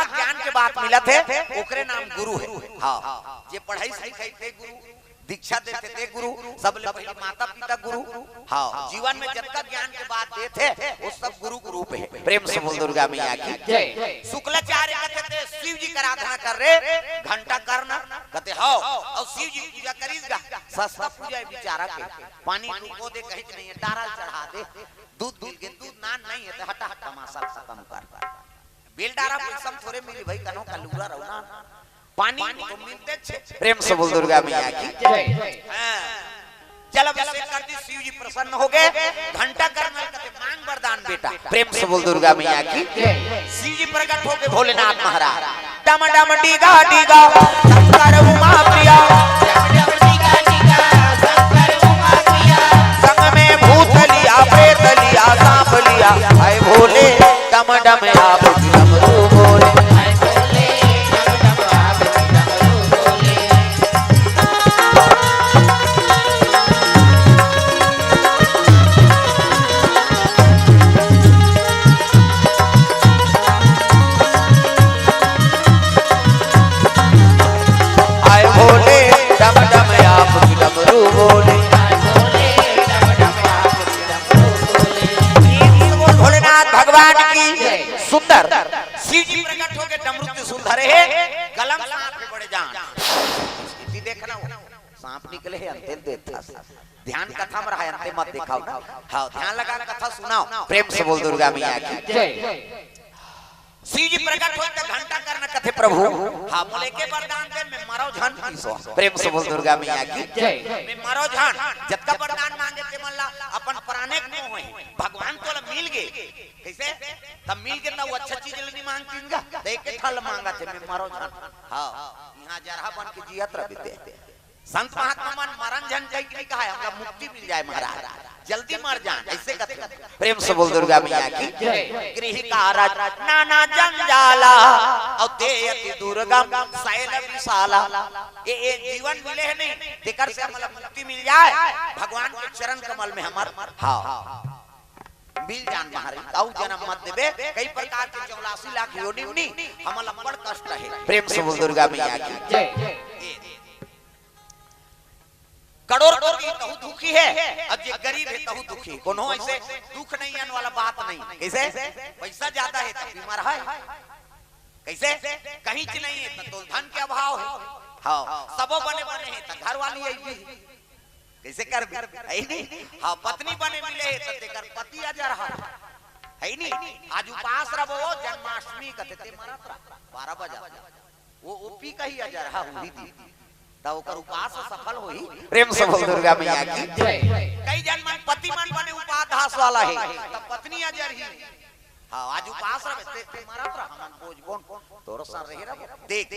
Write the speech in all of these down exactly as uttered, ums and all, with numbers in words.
ज्ञान के बात मिलत हे, ओकरे नाम गुरु हे। हाँ, जे पढ़ाई लिखाई ते गुरु, दीक्षा देथे ते गुरु, सबले पहले माता पिता गुरु। हाँ, जीवन में जतका ज्ञान के बात देथे, वो सब गुरु के रूप हे। प्रेम से बोल दुर्गा मैया की जय। शुक्लाचार्य कथे ते शिव जी के आराधना कर रे, घंटा कर्ण कथे हव, अउ शिव जी पूजा करिस गा, सस्ता पूजा हे बिचारा के, पानी टूको दे कहीं नहीं हे, डारा चढ़ा दे, दूध मिल गे, दूध नान नहीं हे, तो हटा हटा मासा खत्म कर। बेल डारा पैसा में थोरे मिली भाई, कनो का लूरा रहो ना। पानी तो मिलते छे। प्रेम से बोल दुर्गा मैया की जय। हाँ। जल अभिषेक कर दी, शिव जी प्रसन्न हो गए। घंटा कर्ण कथे मांग वरदान बेटा। प्रेम से बोल दुर्गा मैया की जय। शिव जी प्रकट हो गए भोलेनाथ महाराज। डम डम डीगा डीगा शंकर उमा प्रिया। संग में भूत लिया, प्रेत लिया, सांप लिया, हाय भोले। डम डम आप डमरू बोले। आए भोले डम डम आप डमरू बोले। प्रेम से बोल भोलेनाथ भगवान की। सुंदर शिव जी प्रकट होके डमरू त्रिशूल धरे हे, गलम सांप के बड़े जान। स्थिति देखना हो, सांप निकले हे, अंते देख था। ध्यान कथा में रहा, अंते मत देखाओ ना। हाँ, ध्यान लगा कथा सुनाओ। प्रेम से बोल दुर्गा मैया की जय। शिव जी प्रकट होय त घंटा कर्ण कथे प्रभु, हाँ, मोला एके वरदान दे, मैं मरव झन। प्रेम से बोल दुर्गा मैया की जय। मैं मरव झन। जतका वरदान मांगे ते मन ला अपन प्राणे के मोह होय, भगवान तोला मिल गे। कैसे? तब मिल गे त वो अच्छा चीज ल नहीं मांगतिन गा, त एके ठन ल मांगथे, मैं मरव झन। हाँ, यहाँ जरहा बन के जियत रह बीते। संत महात्मा मन मरन झन कहि के नहीं कहा हे, हमला मुक्ति मिल जाए महाराज, जल्दी मर जान, ऐसे कथे। प्रेम से बोल दुर्गा मैया की जय। गृह कारज नाना जंजाला, अउ ते अति दुर्गम शैल विशाला। ये, ये जीवन मिले हे नहीं, तेकर से हमला मुक्ति मिल जाए, भगवान के चरण कमल में हमर, हाँ, मिल जान महाराज, अउ जन्म मत देबे, कई प्रकार के चौरासी लाख योनि में नहीं, हमला बड़ कष्ट हे। प्रेम से बोल दुर्गा मैया की जय। करोड़पति तहु दुखी हे, अउ जे गरीब हे तहु दुखी हे। कोनो ऐसे दुख नहीं आने वाला बात नहीं। कैसे? पैसा ज्यादा हे त बीमार हे। कैसे? कहीं च नहीं हे त तोल धन के अभाव हे। हाँ, सबो बने बने हे त घर वाली आई भी। कैसे करबे? हे नहीं? हाँ, पत्नी बने मिले हे त तेकर पति अजरहा। हे नहीं? आज उपास रहो जन्माष्टमी कथे ते मरत रहा। बारह बजे। वो ओपी कही अजरहा हुई दी, त ओकर उपास सफल होही। प्रेम से बोल दुर्गा मैया की जय। कई जन मन पति मन बने उपाधास वाला हे, त पत्नी अजरही। हाँ, आज उपास रहे, ते, ते मरत रह, हमन बोझ बोन, तोरो सर रहे रह। देख,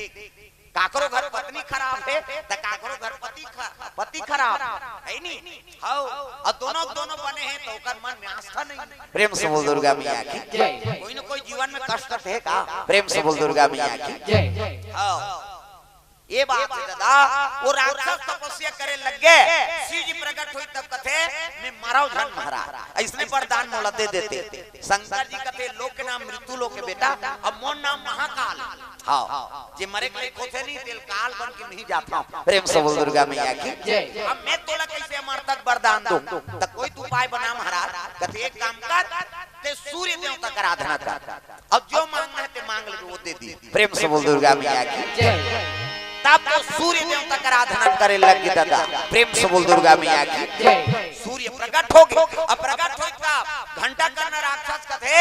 काकरो घर पत्नी खराब हे, त काकरो घर पति ख-, पति खराब, हे नहीं? हव, अउ दोनों, दोनों बने हे त ओकर मन में आस्था नहीं। प्रेम से बोल दुर्गा मैया की जय। कोई न कोई जीवन में कष्ट हे का? प्रेम से बोल दुर्गा मैया की जय। हव, ये बात हे दादा, वो राक्षस तपस्या करे लग गे, शिव जी प्रकट होय तब कथे, मैं मरव झन महाराज, ऐसने वरदान मोला दे देते। शंकर जी कथे, लोक के नाम मृत्यु लोक हे बेटा, अउ मोर नाम महाकाल। हाँ, जे मरे के लायक होथे नहीं, तेल काल बन के नहीं जाता हूँ। प्रेम से बोल दुर्गा मैया की जय। अब मैं तोला कैसे अमरता के वरदान दूं? त कोई तो उपाय बना महाराज। कथे, एक काम कर, ते सूर्य देवता के आराधना कर, अउ जो मांगना हे ते मांग ले, वो दे दी। प्रेम से बोल दुर्गा मैया की जय। तब तो सूर्य देवता के आराधना करे लग गे दादा। प्रेम से बोल दुर्गा मैया की जय। सूर्य प्रकट हो गे, अउ प्रकट होय तब घंटा कर्ण राक्षस कथे,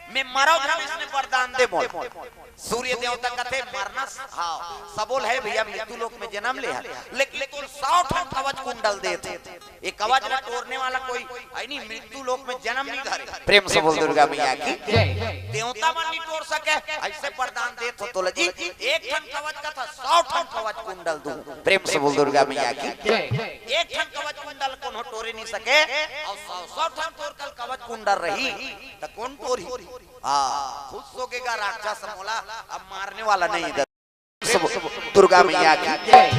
मैं मरव झन, ऐसने वरदान दे मोला। सूर्य देवता कथे मरना स-, हाँ, सबो ल हे भैया, मृत्यु लोक में जन्म ले हे, लेकिन तोला सौ ठन कवच कुंडल देथे। ये कवच ला टोरने वाला कोई हे नहीं, मृत्यु लोक में जन्म नहीं धरे। प्रेम से बोल दुर्गा मैया की जय। देवता मन नहीं टोर सके, ऐसे वरदान देथों तोला जी, एक ठन कवच कथा, सौ ठन कवच कुंडल दूं। प्रेम से बोल दुर्गा मैया की जय। एक ठन कवच कुंडल कोनो टोरे नहीं सके, अउ सौ, सौ ठन तोर कल कवच कुंडल रही, त कोन टोरही? हाँ, खुश हो गे गा राक्षस, मोला अब मारने वाला नहीं इधर। सब दुर्गा मैया की जय।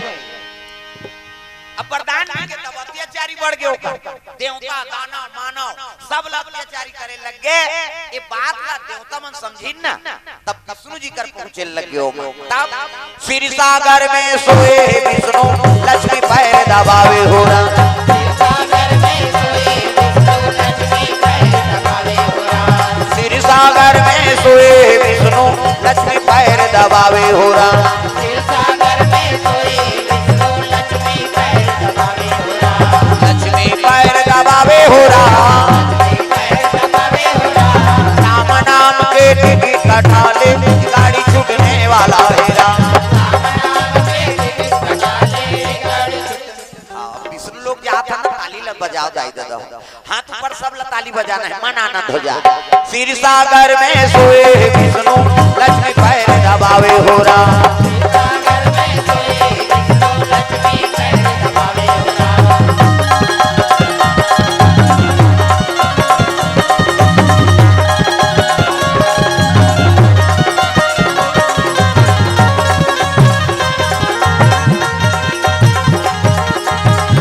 अब वरदान मिल गे, तब अत्याचारी बढ़ गे ओकर। देवता, दानव, मानव, सब ला अत्याचारी करे लग गे। ये बात ला देवता मन समझिन ना, तब विष्णु जी कर पहुंचे लग गे ओमा। तब क्षीर सागर में सोए विष्णु, लक्ष्मी पैर दबावे हो राम। क्षीर सागर में सोए विष्णु, लक्ष्मी पैर दबावे हो राम। लक्ष्मी पैर दबावे हो राम। राम नाम के टिकट कटा ले, गाड़ी छूटने वाला है राम। हाँ, विष्णु लोग जात हे ना, ताली ला बजाओ दाई ददा। हाथ ऊपर, सब ला ताली बजाना है, मन आनंद हो जाए। क्षीर सागर में सोए विष्णु, लक्ष्मी पैर दबावे हो राम।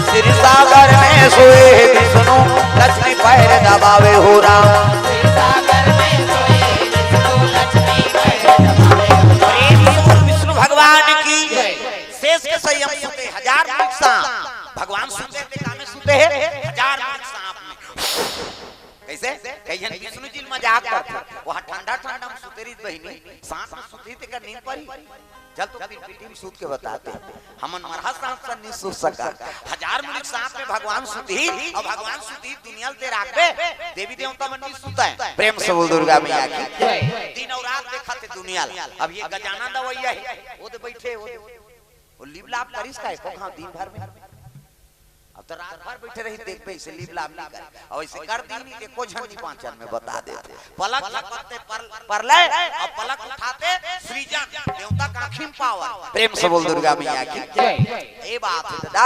क्षीर सागर में सोए विष्णु, लक्ष्मी पैर दबावे हो राम। प्रेम से बोल विष्णु भगवान की। शेष के संयम सुते, हजार मुख सांप। भगवान सुते थे, कामे सुते हे, हजार मुख सांप में। कैसे? कहियन विष्णु जी मजाक करथे। वहाँ ठंडा ठंडा में सुते रही बहिनी, सांप में सुती ते कर नींद परी। चल तो फिर पीटी में सूत के बताते हैं। हमन मरहा सांप सन नहीं सूत सका। हजार मुड़ी सांप में भगवान सुती, और भगवान सुती दुनिया ते राखबे। देवी देवता मन नहीं सुता है। प्रेम से बोल दुर्गा मैया की। दिन और रात देखा थे दुनिया ला। अब ये गजाना दवैया है, वो तो बैठे, वो, वो लिप लाप करिस का एको घाव दिन भर में। अब तो रात भर बैठे रही, देखबे, इसे लिप लाप नहीं करे। और इसे कर दी नहीं, एको झन नहीं पाँचन में बता देते। पलक झपकते पर, परलय, और पलक उठाते सृजन, देवता का आँखी में पावर। प्रेम से बोल दुर्गा मैया की। जय। ये बात है दादा,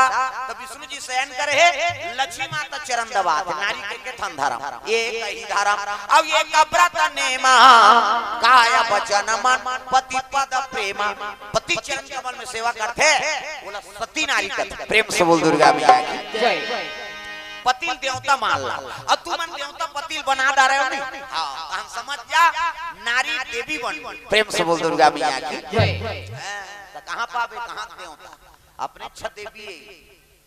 तो विष्णु जी शयन करे है, लक्ष्मी माता चरण दबात है, नारी के, के थन धरम। ये कही धरम, अब ये का व्रत नेमा, काय वचन मन पति पद प्रेमा। पति चरण कमल में सेवा करथे, बोला सती नारी कथे। प्रेम से बोल दुर्गा मैया की। जय। पति ल देवता मान ला, अउ तुमन देवता पति ल बना डारे हो नहीं? हाँ, हम समझ जा, नारी देवी बन। प्रेम से बोल दुर्गा मैया की। जय। हाँ, तो कहाँ पाबे, कहाँ देवता? अपने अच्छा देवी है,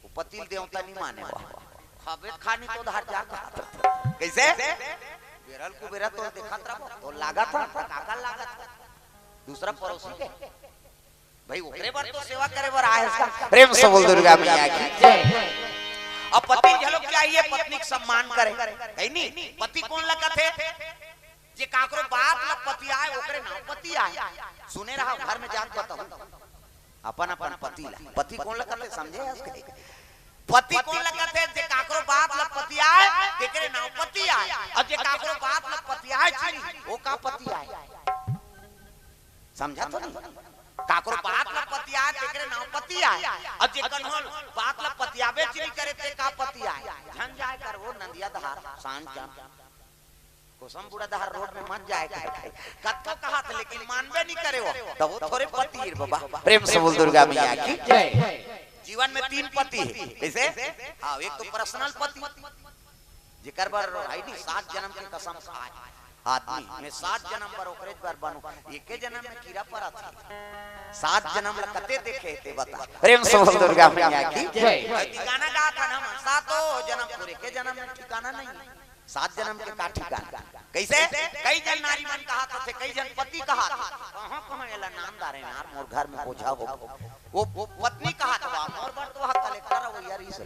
वो पति ल देवता नहीं माने बा। खाबे खानी तो उधार जा कहा। कैसे? बेरल कुबेरा तो देखत रहो, तो लागत है, काका लागत है। दूसरा पड़ोसी के। भाई, ओकरे बर तो सेवा करे बर आए हस का। प्रेम से बोल दुर्गा मैया की। जय। अब पति घलो क्या ही है, पत्नी के सम्मान करे। कहीं नहीं, पति कोन ला कथे? जे काकरो बात ला पति आए, ओकरे नाव पति आए। सुने रहा, घर में जाके बताऊं। अपन अपन पति ला, पति कोन ला कथे, समझे हस के? पति कोन ला कथे? जे काकरो बात ला पति आए, तेकरे नाव पति आए। और जे काकरो बात ला पति आए, चिन्ही, वो का पति आए? समझा तो नहीं? काकरो बात ला पति आए, तेकरे नाव पति आए। और जे कन्हो बात ला पतियाबे च नहीं करे, ते का पति आए? झन जाए कर वो नंदिया धार, सांझ का। कोसम बूढ़ा धार रोड में मत जाए कर। कतको कहा था, लेकिन मानबे नहीं करे वो। तो वो थोरे पति रे बाबा। प्रेम से बोल दुर्गा मैया की। जय। जीवन में तीन पति है। कैसे? हाँ, एक तो पर्सनल पति, जेकर बर भाई नहीं, सात जन्म के कसम खाए। आदमी, मैं सात जन्म बर ओकरे बर बनूं, एके जन्म में कीड़ा पड़ा था। सात जन्म ला कते देखे ते बता। प्रेम से बोल दुर्गा मैया की। जय। ठिकाना का था ना, सातों जन्म पूरे के जन्म में ठिकाना नहीं। सात जन्म के का ठिकाना? कैसे? कई जन नारी मन कहा थे, कई जन पति कहा थे। कहाँ कहाँ एला नाम डारे यार, मोर घर में बोझा हो। वो, वो पत्नी कहा था, मोर बर तो वह कलेक्टर है, वो यार, इस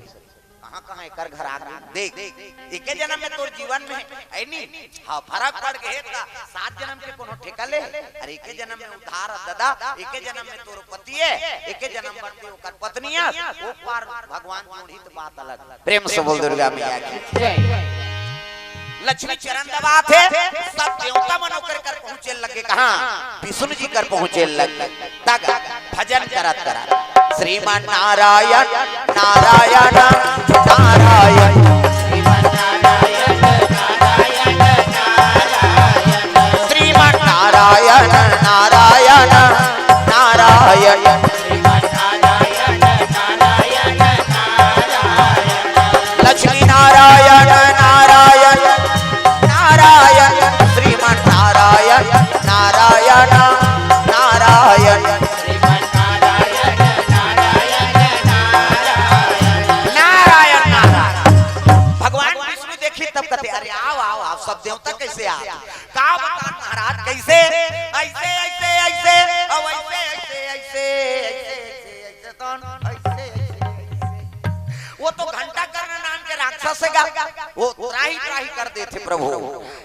कहाँ कहाँ एकर घर आ गई। देख, एके जन्म में तोर जीवन में है नी, हाँ, फरक पड़ गए था। सात जन्म के कोनो ठेका ले, अरे एके जन्म में उधार ददा, एके जन्म में तोर पति है, एके जन्म बर ते ओकर पत्नी है, वो पार भगवान जोड़ी तो बात अलग। प्रेम से बोल दुर्गा मैया की। जय। लक्ष्मी चरण दबात हे, सब देवता मन ओकर कर पहुंचे लगे। कहाँ? विष्णु जी कर पहुंचे लगे। तक भजन करत करत श्रीमन नारायण, नारायण, नारायण। श्रीमन नारायण, नारायण, नारायण। ऐसे, ऐसे, ऐसे, ऐसे, ऐसे, ऐसे, ऐसे, ऐसे, ऐसे, ऐसे, ऐसे, ऐसे, ऐसे, ऐसे। वो तो घंटाकर्ण नाम के राक्षस हे गा, वो त्राही त्राही कर देथे प्रभु।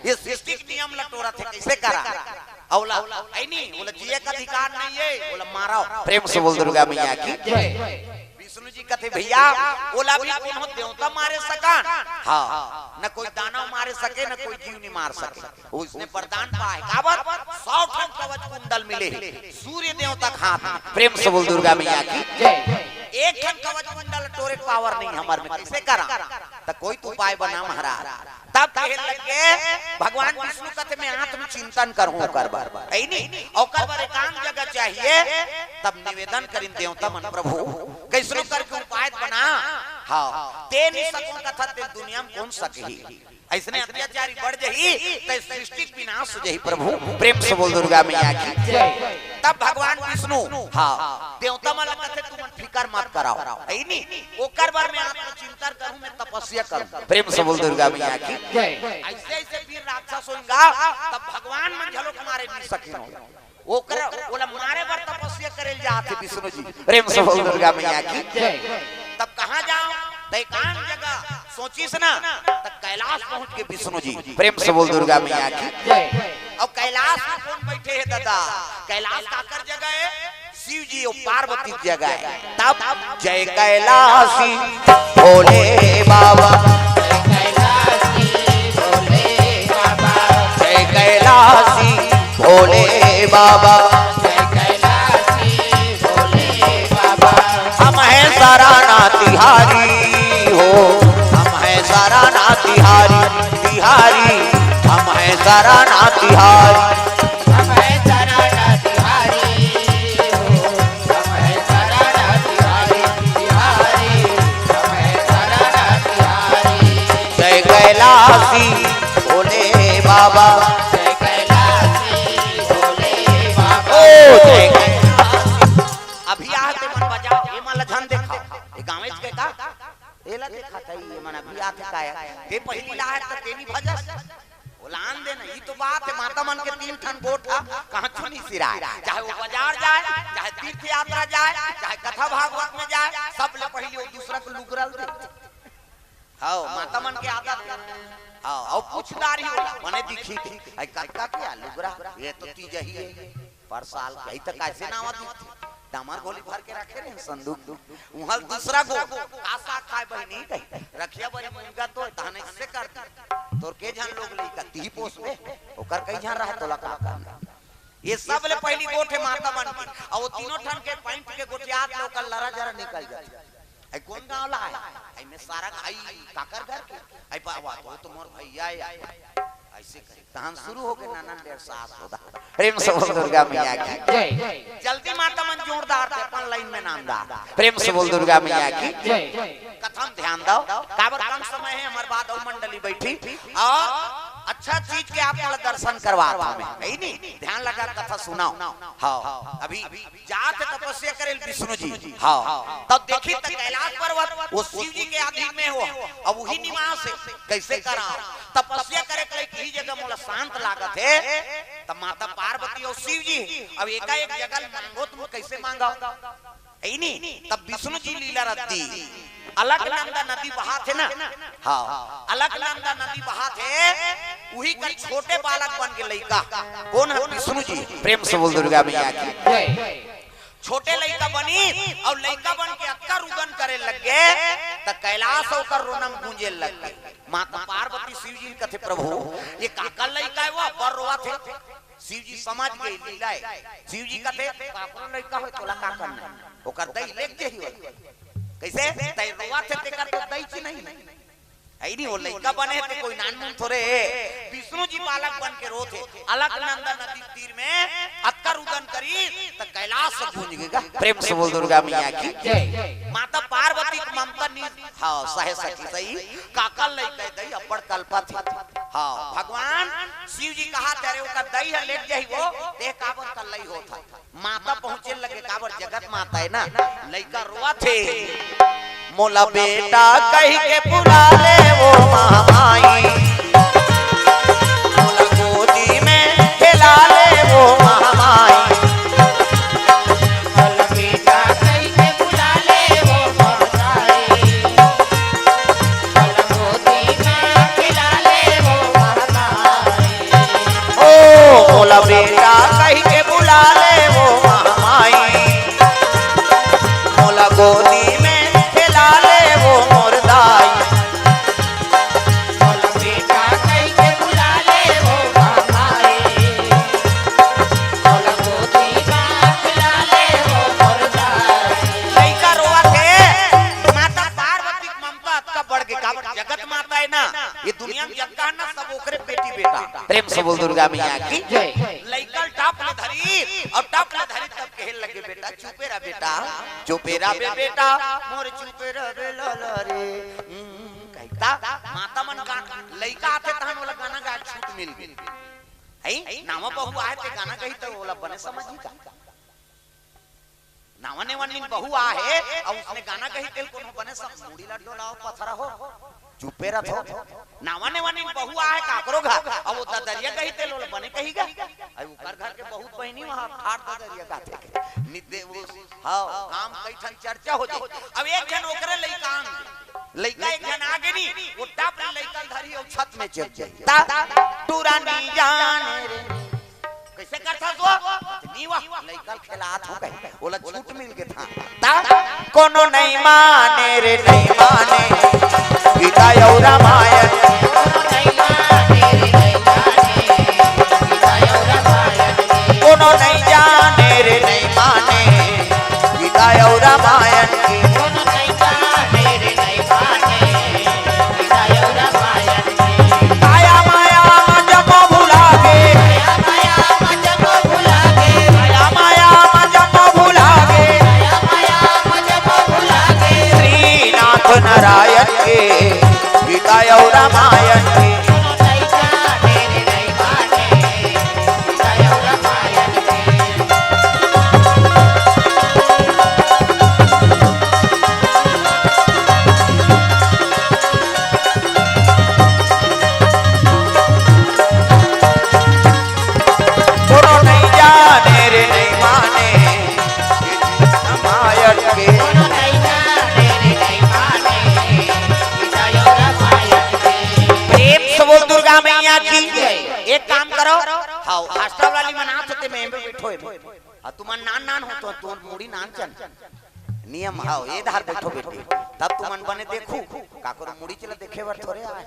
ये सृष्टि के नियम ल टोरत हे, कइसे करा? अउ ओला, ऐ नी, ओला जिए के अधिकार नइ हे, ओला मारव। प्रेम से बोल दुर्गा मैया की जय। विष्णु जी कथे, भैया, ओला भी कोनो देवता मारे सकन? हाँ, न कोई दानव मारे सके, न कोई जीव नइ मार सके। उसने वरदान पाए, काबर? सौ ठन कवच कुंडल मिले हे सूर्य देवता के हाथ में। प्रेम से बोल दुर्गा मैया की जय। एक ठन कवच कुंडल टोरे के पावर नइ हे हमर में, कइसे करा? त कोई तो उपाय बना महाराज। तब कहे लगे, भगवान विष्णु कथे, मैं आत्म चिंतन करहूं ओकर बर, ऐ नी, ओकर बर एकांत जगह चाहिए। तब निवेदन करिन देवता मन, प्रभु, कइसनो करके उपाय बना। हाँ, ते नइ सकव कथस, ते दुनिया में कोन सकही? अइसने अत्याचारी बढ़ जही, त सृष्टि के विनाश हो जही प्रभु। प्रेम से बोल दुर्गा मैया की जय। तब भगवान विष्णु, हाँ, देवता मन ला कथे, तुमन फिकर मत कराव, ऐ नी, ओकर बर मैं आत्मचिंतन करहूं, मैं तपस्या करहूं। प्रेम से बोल दुर्गा मैया की जय। अइसे अइसे वीर राक्षस होइंगा, तब भगवान मन घलो मारे नइ सकिन। ओकरा, ओला मारे बर तपस्या करे ल जात हे विष्णु जी। प्रेम से बोल दुर्गा मैया की जय। तब कहाँ जाव? त एकांत जगह सोचिस ना, त कैलाश पहुंच गे विष्णु जी। प्रेम से बोल दुर्गा मैया की जय। अउ कैलाश में कोन बइठे हे दादा? कैलाश काकर जगह हे? शिव जी अउ पार्वती के जगह हे। तब जय कैलाशी भोले बाबा, जय कैलाशी भोले बाबा, जय कैलाशी भोले बाबा, जय कैलाशी भोले बाबा। हम हैं सराना तिहारी हो, हम हैं सराना तिहारी, तिहारी, हम हैं सराना तिहारी। हम हैं सराना तिहारी हो, हम हैं सराना तिहारी, तिहारी, हम हैं सराना तिहारी। जय कैलाशी भोले बाबा, जय कैलाशी भोले बाबा। ओ जय कैलाशी। अभी आए ते मन बजाव, ये मन ला झन देखा, ये गाँवेच के का? एला देखा था, ये मन अभी आथे काय? ते पहिली ला हे त ते नइ भजस। ओला आन दे ना, ई तो बात हे, माता मन के तीन ठन गोठ हा, कहाँ चुनी सिराय, चाहे वो बाजार जाए, चाहे तीर्थ यात्रा जाए, चाहे कथा भागवत में जाए, सब ले पहिली वो दूसरा के लुगरा ल दे। हाँ, माता मन के आदत। हाँ, अउ पूछदारी होला, मने दिखही थी, ऐ कतका के आ लुगरा, ये तो तीज ही हे, पर साल के, ऐ त कइसे नावा दिखथे? डामर गोली भर के रखे रहे संदूक। उहाँ दूसरा गो, का साग खाए बहिनी कही, रखिया बरी मुनगा तो धान ऐसे कर दी। तोर के झन लोग लइका, तीही पोसबे, ओकर कई झन रहे, तोला का करना? ये सब ले पहिली गोठ हे माता मन के, अउ वो तीनों ठन के पैंट के गोठियात ले ओकर लरा जरा निकल जाथे। ऐ कोन गाँव ला आय? ऐ में सारा आई काकर घर के? ऐ बाबा, तो, तो मोर भैया हे। ऐसे कही, तहन शुरू हो गे ननन डेढ़ सास होदा। प्रेम से बोल दुर्गा मैया की जय। जल्दी माता मन जोरदार ते अपन लाइन में नाम दा। प्रेम से बोल दुर्गा मैया की जय। कथा म ध्यान दव, काबर कम समय हे, हमर बाद अउ मंडली बइठही। अउ अच्छा चीज के आप मन ला दर्शन करवात हँव मैं, हे नी? ध्यान लगा कथा सुनव। हाँ, अभी जात हे तपस्या करे ल विष्णु जी। हाँ, तब देखही त कैलाश पर्वत वो शिव जी के अधीन में हो, अब उही निवास हे, कइसे कराव? तपस्या करे के लइक इही जगह मोला शांत लागत हे। त माता पार्वती अउ शिव जी अब एकाएक जगह ल मांगो, तुम कइसे मांगव? हे नी? तब विष्णु जी लीला रद्दी, अलकनंदा नदी बहात हे ना? हाँ, अलकनंदा नदी बहात हे, उही कर छोटे बालक बन के लइका। कोन हे? विष्णु जी। प्रेम से बोल दुर्गा मैया की जय। छोटे लइका बनिस अउ लइका बन के अतका रुदन करे लग गे, त कैलाश ओकर रोना म गूंजे लग गे। माता पार्वती शिव जी ल कथे, प्रभु, ये काकर लइका हे, वो अब्बड़ रोवत हे। शिव जी समझ गे लीला हे। शिव जी कथे, काकरो लइका होय, तोला का करना हे? ओकर दई लेग जही होय। कइसे? तैं रोवत हे, तेकर तो दई च नहीं। हे नी, वो लइका बने हे ते कोई नानमुन थोरे हे। विष्णु जी बालक बन के रोत हे, अलकनंदा नदी तीर में अतका रुदन करिस, त कैलाश गूंज गे गा। प्रेम से बोल दुर्गा मैया की जय। माता पार्वती के ममता नी, हाँ, सहे सकी सही, काकर लइका दई अब्बड़ कलपत हे। हाँ, भगवान शिव जी कहत हे, अरे ओकर दई ह लेग जही वो, ते काबर कल्लई होत हस? माता पहुंचे लगे, काबर जगत माता हे ना, लइका रोवत हे। मोला बेटा कहि के बुला ले वो महामाई, मोला गोदी में खेला ले बोल दुर्गा मैया की जय। लइका ल टाप ले धरी अउ टाप ले धरी तब कहे लगे, "बेटा चुपे रह बेटा, चुपे रह बे बेटा, मोर चुपे रह बे लाला रे।" हम्म, कहिता माता मन का लइका आथे तहन ओला गाना गाए छूट मिल गे। हई नावा बहू आए ते गाना गही त ओला बने समझी का? नावा नेवा नीन बहू आहे, अउ उसने गाना गही तेल कोनो बने सब मुड़ी ला डोलाओ पथरा हो, चुपे रथो। नावा नेवा नीन बहू आहे काकरो घर, अउ वो ददरिया गही तेल ओला बने कही गा। अउ ओकर घर के बहुत बहिनी वहाँ ठाट ददरिया गाथे के। निदे वो, हाँ, काम कई ठन चर्चा हो जाए। अब एक झन ओकरे लइका आन, लइका एक झन आगे नी, वो टाप ले लइका ल धरी अउ छत में चढ़ जाई। ता, टूरा नी जाने रे। कइसे करथस वो? नी वा, लइका ल खेलात हो कहे। ओला छूट मिल गे था। ता, कोनो नहीं माने रे, नहीं माने। गीता अउ रामायण। कोनो नहीं जाने रे, नहीं माने। गीता अउ रामायण की। काया माया म जम्मो भुला गे। काया माया म जम्मो भुला गे। काया माया म जम्मो भुला गे। काया माया म जम्मो भुला गे। श्रीनाथ नारायण के गीता अउ रामायण के। कोनो नहीं जाने रे नहीं माने, रामायण के। प्रेम से बोल दुर्गा मैया की। एक काम करो, हाँ, हॉस्टल वाली मना सकते, मैं भी बैठो है। हाँ, तुमन नान नान हो तो तोर मुड़ी नान चल। नियम हाव, ए धार बैठो बेटी, तब तुमन बने देखू, काकरो मुड़ी चला देखे बर थोरे आए।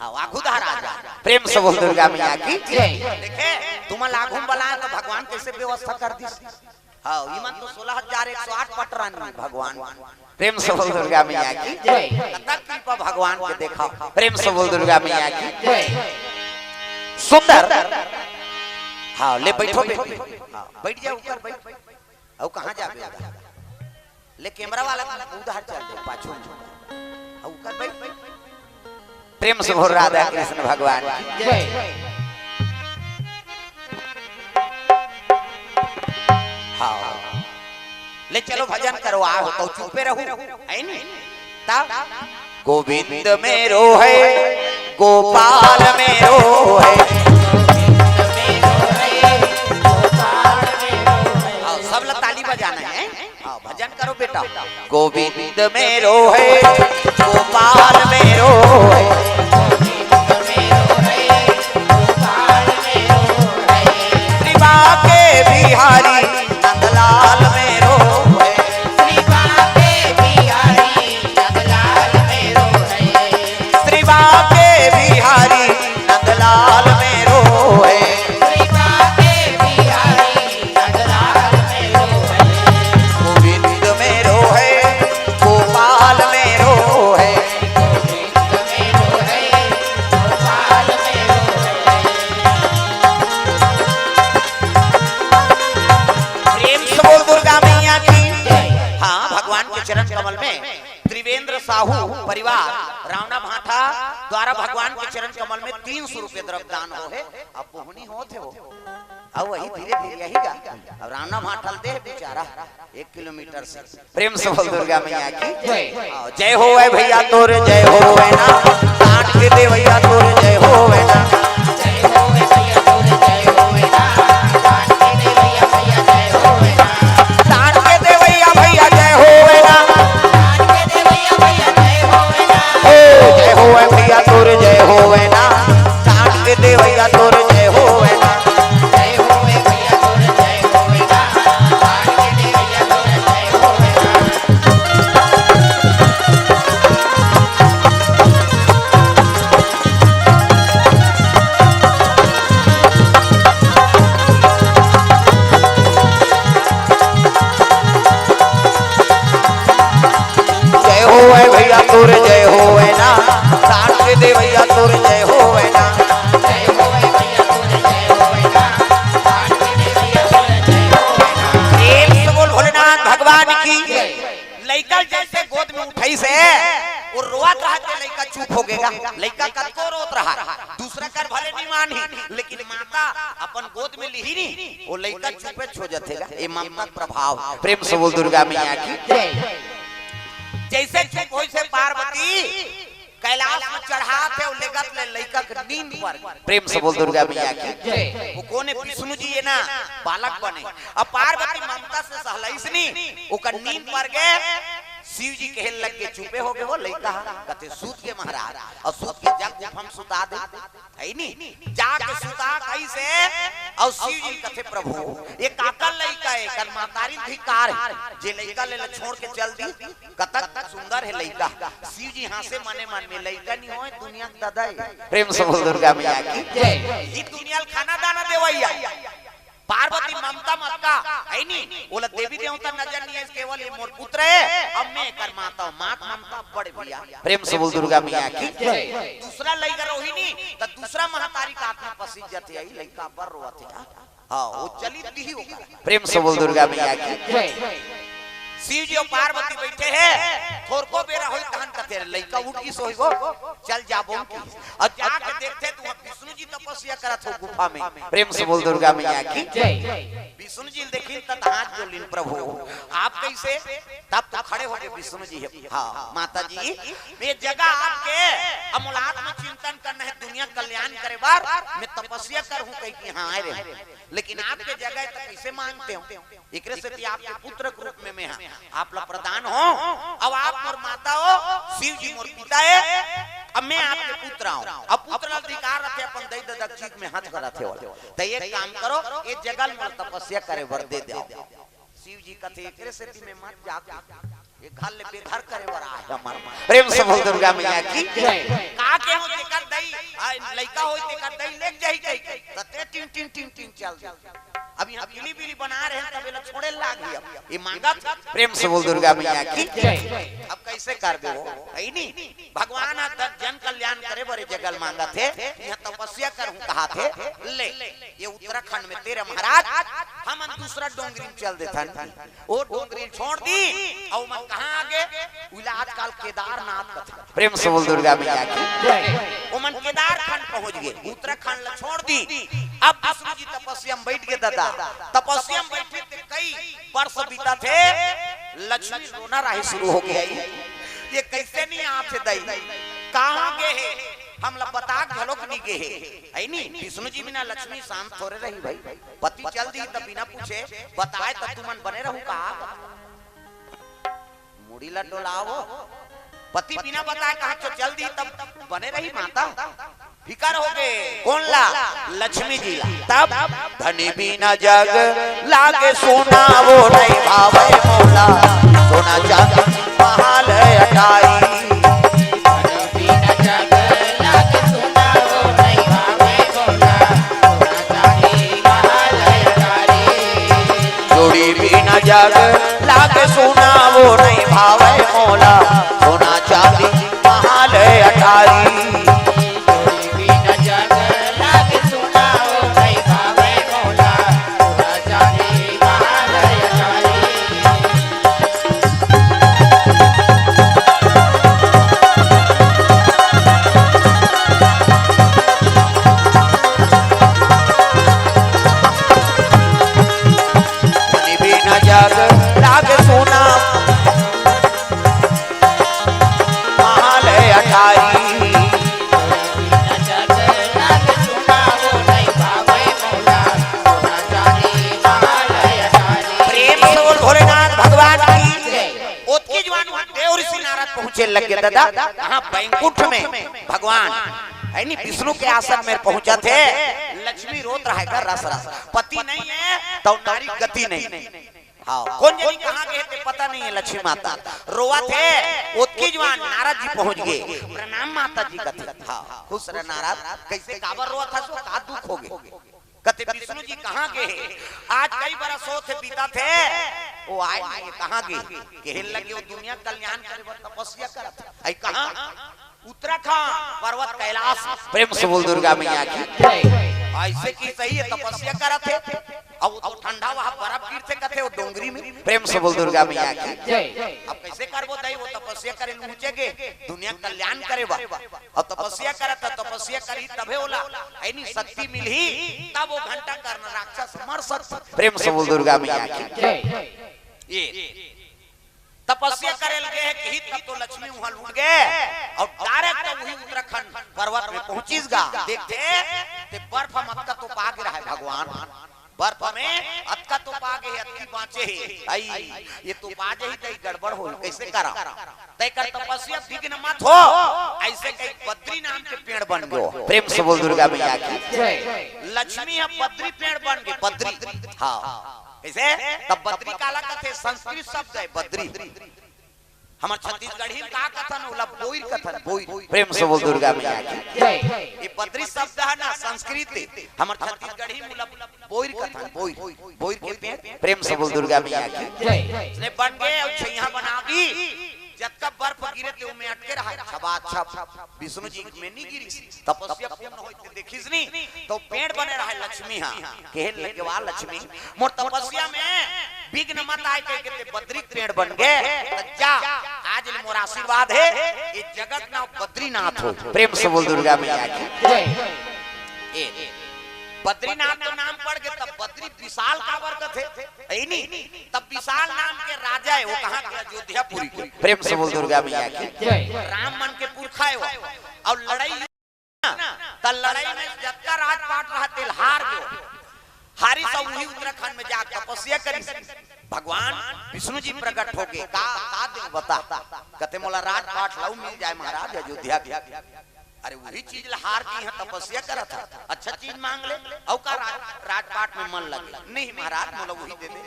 हाँ, आगू धार आ जा। प्रेम से बोल दुर्गा मैया की जय। देखे, तुमन आगू में बलाए तो भगवान कैसे व्यवस्था कर दिस। हाँ, इमन तो सोलह हजार एक सौ आठ पटरानी भगवान। प्रेम से बोल दुर्गा मैया की जय। कतक कृपा भगवान के देखा। प्रेम से बोल दुर्गा मैया की जय। सुंदर। हाँ, ले बैठो बेटी। हाँ, बैठ जाओ ऊपर बैठ। अउ कहाँ जाबे? ले कैमरा वाला उधर चल दे, पाछू में। अउ कर भाई। प्रेम से बोल राधा कृष्ण भगवान की जय। हाँ। ले चलो भजन करो, आ हो तो चुपे रहू, है नी? तब गोविंद मेरो है, गोपाल मेरो है। हाँ, सब ला ताली बजाना है। हाँ, भजन करो बेटा। गोविंद मेरो है, गोपाल मेरो है। श्री बांके बिहारी नंदलाल मेरो है। श्री बांके बिहारी नंदलाल मेरो है। श्री बांके बिहारी नंदलाल मेरो है। श्री बांके बिहारी नंदलाल मेरो है। गोविंद मेरो है, गोपाल मेरो है। गोविंद मेरो है, गोपाल मेरो है। प्रेम से बोल दुर्गा मैया की। हाँ, भगवान के चरण कमल में त्रिवेंद्र साहू परिवार रावणा भाटा द्वारा भगवान के चरण कमल में तीन सौ रुपये द्रव्य दान हो है। अब बोहनी होत है वो। अब वही धीरे धीरे यही गा। अब रावणा भाटा ल दे बेचारा एक किलोमीटर से। प्रेम से बोल दुर्गा मैया की जय। हाँ, जय होवै भैया तोर जय होवै ना, कान के देवैया तोर जय होवै ना। जय होवै भैया तोर जय होवै ना, कान के देवैया भैया जय होवै ना। कान के देवैया भैया जय होवै ना। कान के देवैया भैया जय होवै ना। ओ, जय होवै भैया तोर जय होवै ना, कान के देवैया तोर जय होवै ना। जय होवै भैया तोर जय होवै ना, कान के देवैया तोर जय होवै ना। की लइका जइसे गोद में उठाइस हे, वो रोवत रहत हे, लइका चुप हो गे गा। लइका कतको रोत रहय, दूसरा कर भले नहीं मानही, लेकिन माता अपन गोद में लिही नी, वो लइका चुपे हो जाथे गा। ये ममता प्रभाव। प्रेम से बोल दुर्गा मैया की। जइसे चुप होइस हे पार्वती, कैलाश में चढ़ात हे, वो लेगत ले लइका के नींद पर। प्रेम से बोल दुर्गा मैया की। वो कोन हे? विष्णु जी हे ना, बालक बने। अब पार्वती ममता से सहलाइस नी, ओकर नींद पर गे, शिव जी कहे लग गे, चुपे हो गे वो लइका ह। कथे, "सूत गे महाराज, अउ सूत गे जा गुफा म सुता दे।" हइ नी? जाके सुता कइसे? अउ शिव जी कथे, "प्रभु, ये काकर लइका हे? एकर महतारी धिक्कार हे, जे लइका ले ल छोड़ के चल दी।" कतक सुंदर हे लइका। शिव जी हाँसे मने मन में, लइका नहीं होय, दुनिया के ददा हे। प्रेम से बोल दुर्गा मैया की। ये दुनिया ल खाना दाना देवइया। पार्वती ममता मत का, हइ नी? ओला देवी देवता नजर नहीं हे, केवल ये मोर पुत्र हे, अब मैं एकर माता हूँ, माँ के ममता बड़े भैया। प्रेम से बोल दुर्गा मैया की। दूसरा लइका रोही नी, त दूसरा महतारी का आत्मा पसीज जाथे, अई लइका बर रोवत हे। हाँ, वो चली दिही होगा। प्रेम से बोल दुर्गा मैया की। शिव जी अउ पार्वती बइठे हे, थोरको बेरा होई तहन कथे, "लइका उठ गिस होही वो, चल जाबो की।" अउ जाके देखथे त उहाँ विष्णु जी तपस्या करत हो गुफा में। प्रेम से बोल दुर्गा मैया की। विष्णु जी ल देखिन त हाथ जोड़िन, "प्रभु, आप कइसे?" तब तो खड़े हो गे विष्णु जी हे, "हाँ, माता जी, ये जगह आपके, अउ मोला आत्मचिंतन करना हे, दुनिया कल्याण करे बर मैं तपस्या करहूँ," कहि के हाँ आए रहे। लेकिन आपके जगह त कइसे मांगते हो? एकरे सेती आपके पुत्र के रूप में मैं हा, आप ला प्रदान हो। अब आप मोर माता हो, शिव जी मोर पिता हे, अब मैं आपके पुत्र हूँ। अब पुत्र ला अधिकार रथे अपन दई ददा के चीज में हाथ करत हे। त एक काम करो, ये जगह ल मोला तपस्या करे बर दे दो। शिव जी कथे, "एकरे सेती मैं मत जाके, ये घर ले बेघर करे बर आए हमर मन।" प्रेम से बोल दुर्गा मैया की। का के हो तेकर दई, आ, लइका होई तेकर दई लेग जाही कहि के। त ते टिन टिन टिन टिन चल दे। अब यहाँ बिली बिली बना रहे हैं, तब एला छोड़े लाग गया। ये मांगत। प्रेम से बोल दुर्गा मैया की। अब कइसे कर देबो? हइ नी? भगवान ह द-, जन कल्याण करे बर ये जगह ल मांगत हे, यहाँ तपस्या करहूँ कहत हे, ले। ये उत्तराखंड में तेरे महाराज, हमन दूसरा डोंगरी में चल देथन। वो डोंगरी छोड़ दी, अउ ओमन कहाँ आगे? उला आजकल केदारनाथ कथे। प्रेम से बोल दुर्गा मैया की। ओमन केदारखंड पहुंच गे, उत्तराखंड ला छोड़ दी। अब विष्णु जी तपस्या में बइठ गे ददा। तपस्या में बइठे ते कई वर्ष बीतत हे, लक्ष्मी रोना राहे शुरू हो गे। ये कइसे नहीं आथे दई? कहाँ गे हे? हमला बता घलोक नहीं गे हे। हइ नी? विष्णु जी बिना लक्ष्मी शांत थोरे रही भाई। पति चल दी त बिना पूछे बताए त तुमन बने रहू का? मुड़ी ला डोलावो। पति बिना बताए कहाँ चो चल दी तब बने रही माता। फिकर हो गे। कोन ला? लक्ष्मी जी ला। तब धनी बिना जग लागे सुना वो नहीं भावे मोला। सोना चांदी महाल अटारी। जोड़ी बिना जग लागे सुना वो नहीं भावे मोला। सोना चांदी महाल अटारी। बिना जग लागे सुना महाल अटारी। प्रेम से बोल भोलेनाथ भगवान की। ओतकी जुवार में देव ऋषि नारद पहुंचे लग गे ददा। कहाँ? बैकुंठ में भगवान, हइ नी, विष्णु के आसन में पहुंचत हे। लक्ष्मी रोत रहे गा रस रस, पति नहीं हे त नारी गति नहीं। हाँ, कोन जनी कहाँ गे हे ते पता नहीं हे, लक्ष्मी माता रोवत हे। ओतकी जुवार नारद जी पहुंच गे। प्रणाम माता जी कथे। हाँ, खुश रह नारद। कइसे, काबर रोवत हस, का दुख हो गे? कथे विष्णु जी कहाँ गे हे? आज कई बरस होत हे, बीतत हे, वो आए नहीं हे, कहाँ गे हे? कहे लगे वो दुनिया कल्याण करे बर तपस्या करत हे। अई कहाँ? उत्तराखंड, पर्वत कैलाश। प्रेम से बोल दुर्गा मैया की। अइसे कि सही हे, तपस्या करत हे। अब वो तो ठंडा, वहां बर्फ गिरथे कथे वो डोंगरी में। प्रेम से बोल दुर्गा मैया की। जय। अब कैसे करबो दाई, वो तपस्या करे ल ऊंचे गे, दुनिया कल्याण करे बा। अब तपस्या करत हे, तपस्या करही तभे ओला, ऐनी शक्ति मिलही, तब वो घंटा कर्ण राक्षस मर सकथे। प्रेम से बोल दुर्गा मैया की। जय। ये तपस्या करे ल गे हे कही, तब तो लक्ष्मी उहां लूट गे अउ direct तो उही उत्तराखंड पर्वत में पहुंचिस गा। देखथे ते बर्फ म अतका तोपा गे रहय भगवान, बर्फ में अतका तोपा गे हे, अतकी बांचे हे। अई, ये तोपा जाही त गड़बड़ होही, कैसे करा? त एकर तपस्या विघ्न मत हो, ऐसे कही बद्री नाम के पेड़ बन गयो। प्रेम से बोल दुर्गा मैया की। जय। लक्ष्मी ह बद्री पेड़ बन गे, बद्री। हां, कैसे? तब बद्री काला कथे, संस्कृत शब्द हे बद्री। हमर छत्तीसगढ़ी में का कथन, ओला बोइर कथन, बोइर। प्रेम से बोल दुर्गा मैया की। जय। ये बद्री शब्द हे ना, संस्कृत, हमर छत्तीसगढ़ी में ओला बोइर कथन, बोइर, बोइर के पेड़। प्रेम से बोल दुर्गा मैया की। जय। इसने बन गे अउ छइहां बना दी, जतका बर्फ गिरे ते ओमे अटके रहय, छबाछब। विष्णु जी में नहीं गिरिस, तपस्या पूर्ण होय ते देखिस नहीं, त पेड़ बने रहय लक्ष्मी ह। कहे लगे, "वाह लक्ष्मी, मोर तपस्या में विघ्न मत आय," कहिके ते बद्री के पेड़ बन गे। त जा, आज ले मोर आशीर्वाद हे, ये जगत नाम बद्रीनाथ हो। प्रेम से बोल दुर्गा मैया की। जय। ए, बद्रीनाथ तो नाम पड़ गे, तब बद्री विशाल काबर कथे? ऐनी, तब विशाल नाम के राजा हे, वो कहां के? अयोध्यापुरी के। प्रेम से बोल दुर्गा मैया की। जय। राम मन के पुरखा हे वो। अउ लड़ई ना, त लड़ई में जतका राजपाट रहय तेला हार गयो। हारिस अउ उही उत्तराखंड में जा तपस्या करिस। भगवान विष्णु जी प्रकट होके का, का देंव बता? कथे, "मोला राजपाट लऊ मिल जाय महाराज अयोध्या के।" अरे उही चीज ला हार के इहां तपस्या करत हे, अच्छा चीज मांग ले। अउ का राज, राजपाट में मन लगे? "नहीं महाराज, मोला उही दे दे।"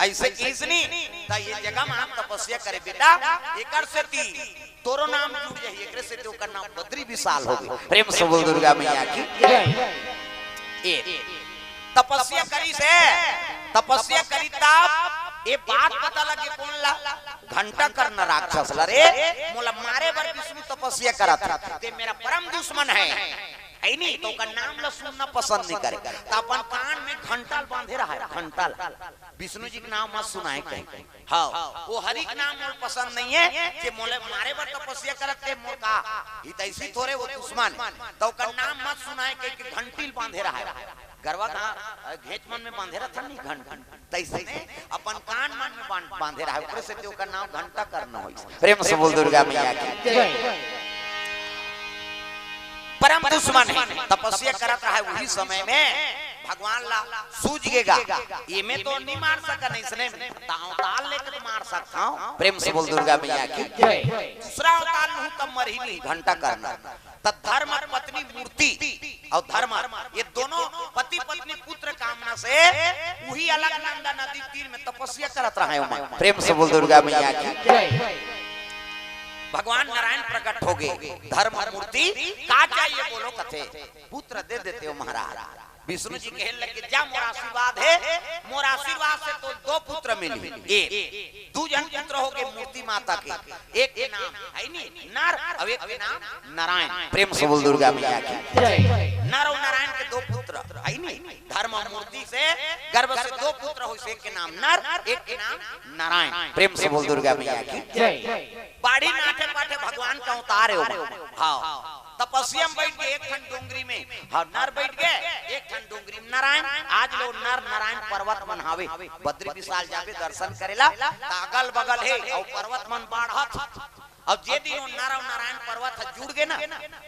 ऐसे किहिस नहीं, त ये जगह में हम तपस्या करे बेटा, एकर सेती तोरो नाम जुड़ जाही, एकरे सेती ओकर नाम बद्री विशाल हो गे। प्रेम से बोल दुर्गा मैया की। जय। ए, तपस्या करिस हे, तपस्या करिस तब ये बात पता लगे कोन ला? घंटा कर्ण राक्षस ला। "रे, मोला मारे बर विष्णु तपस्या करत हे, ते मेरा परम दुश्मन हे।" ऐनी, त ओकर नाम ला सुनना पसंद नहीं करे। त अपन कान में घंटा ल बांधे रहय, घंटा ल। विष्णु जी के नाम मत सुनाय कहिके। हां, वो हरि के नाम मोला पसंद नहीं हे, जे मोला मारे बर तपस्या करत हे, मोर का हितैषी थोरे, वो दुश्मन। त ओकर नाम मत सुनाय कहिके घंटी ल बांधे रहय। गरवा का घेंच मन में बांधे रहथन नहीं घंटी, तइसने अपन कान मन में बांध, बांधे रहय, ओकरे सेती ओकर नाम घंटा कर्ण होइस। प्रेम से बोल दुर्गा मैया की। जय। परम दुश्मन हे, तपस्या करत रहय, उही समय में भगवान ला सूझ गे गा, एमे तो नहीं मार सकन, इसने ताव ताल लेके मार सकत हंव। प्रेम से बोल दुर्गा मैया की। जय। दूसरा अवतार लूं तब मरही नहीं घंटा कर्ण। त धर्म पत्नी मूर्ति अउ धर्म, ये दोनों पति पत्नी पुत्र कामना से उही अलकनंदा नदी तीर में तपस्या करत रहय ओमन। प्रेम से बोल दुर्गा मैया की। जय। भगवान नारायण प्रकट हो गे, धर्म मूर्ति का चाहिए बोलो कथे, पुत्र दे देते हो महाराज। विष्णु जी कहे लगे, "जा, मोर आशीर्वाद हे, मोर आशीर्वाद से तो दो पुत्र मिलही।" ए, दू झन पुत्र हो गे मूर्ति माता के, एक के नाम हे नहीं नर अउ एक के नाम नारायण। प्रेम से बोल दुर्गा मैया की। जय। नर अउ नारायण के दो पुत्र हे नहीं, धर्म मूर्ति से गर्भ से दो पुत्र होइस, एक के नाम नर, एक के नाम नारायण। प्रेम से बोल दुर्गा मैया की। जय। बाड़ी नाठे पाठे भगवान के अवतार हे ओमन। हां, तपस्या में बइठ गे एक ठन डोंगरी में, हां, नर बइठ गे एक ठन डोंगरी में नारायण। आज ले नर नारायण पर्वत मन हावे, बद्री विशाल जाबे दर्शन करे ला, त अगल बगल हे अउ पर्वत मन बाढ़त। अउ जे दिन वो नर अउ नारायण पर्वत ह जुड़ गे ना,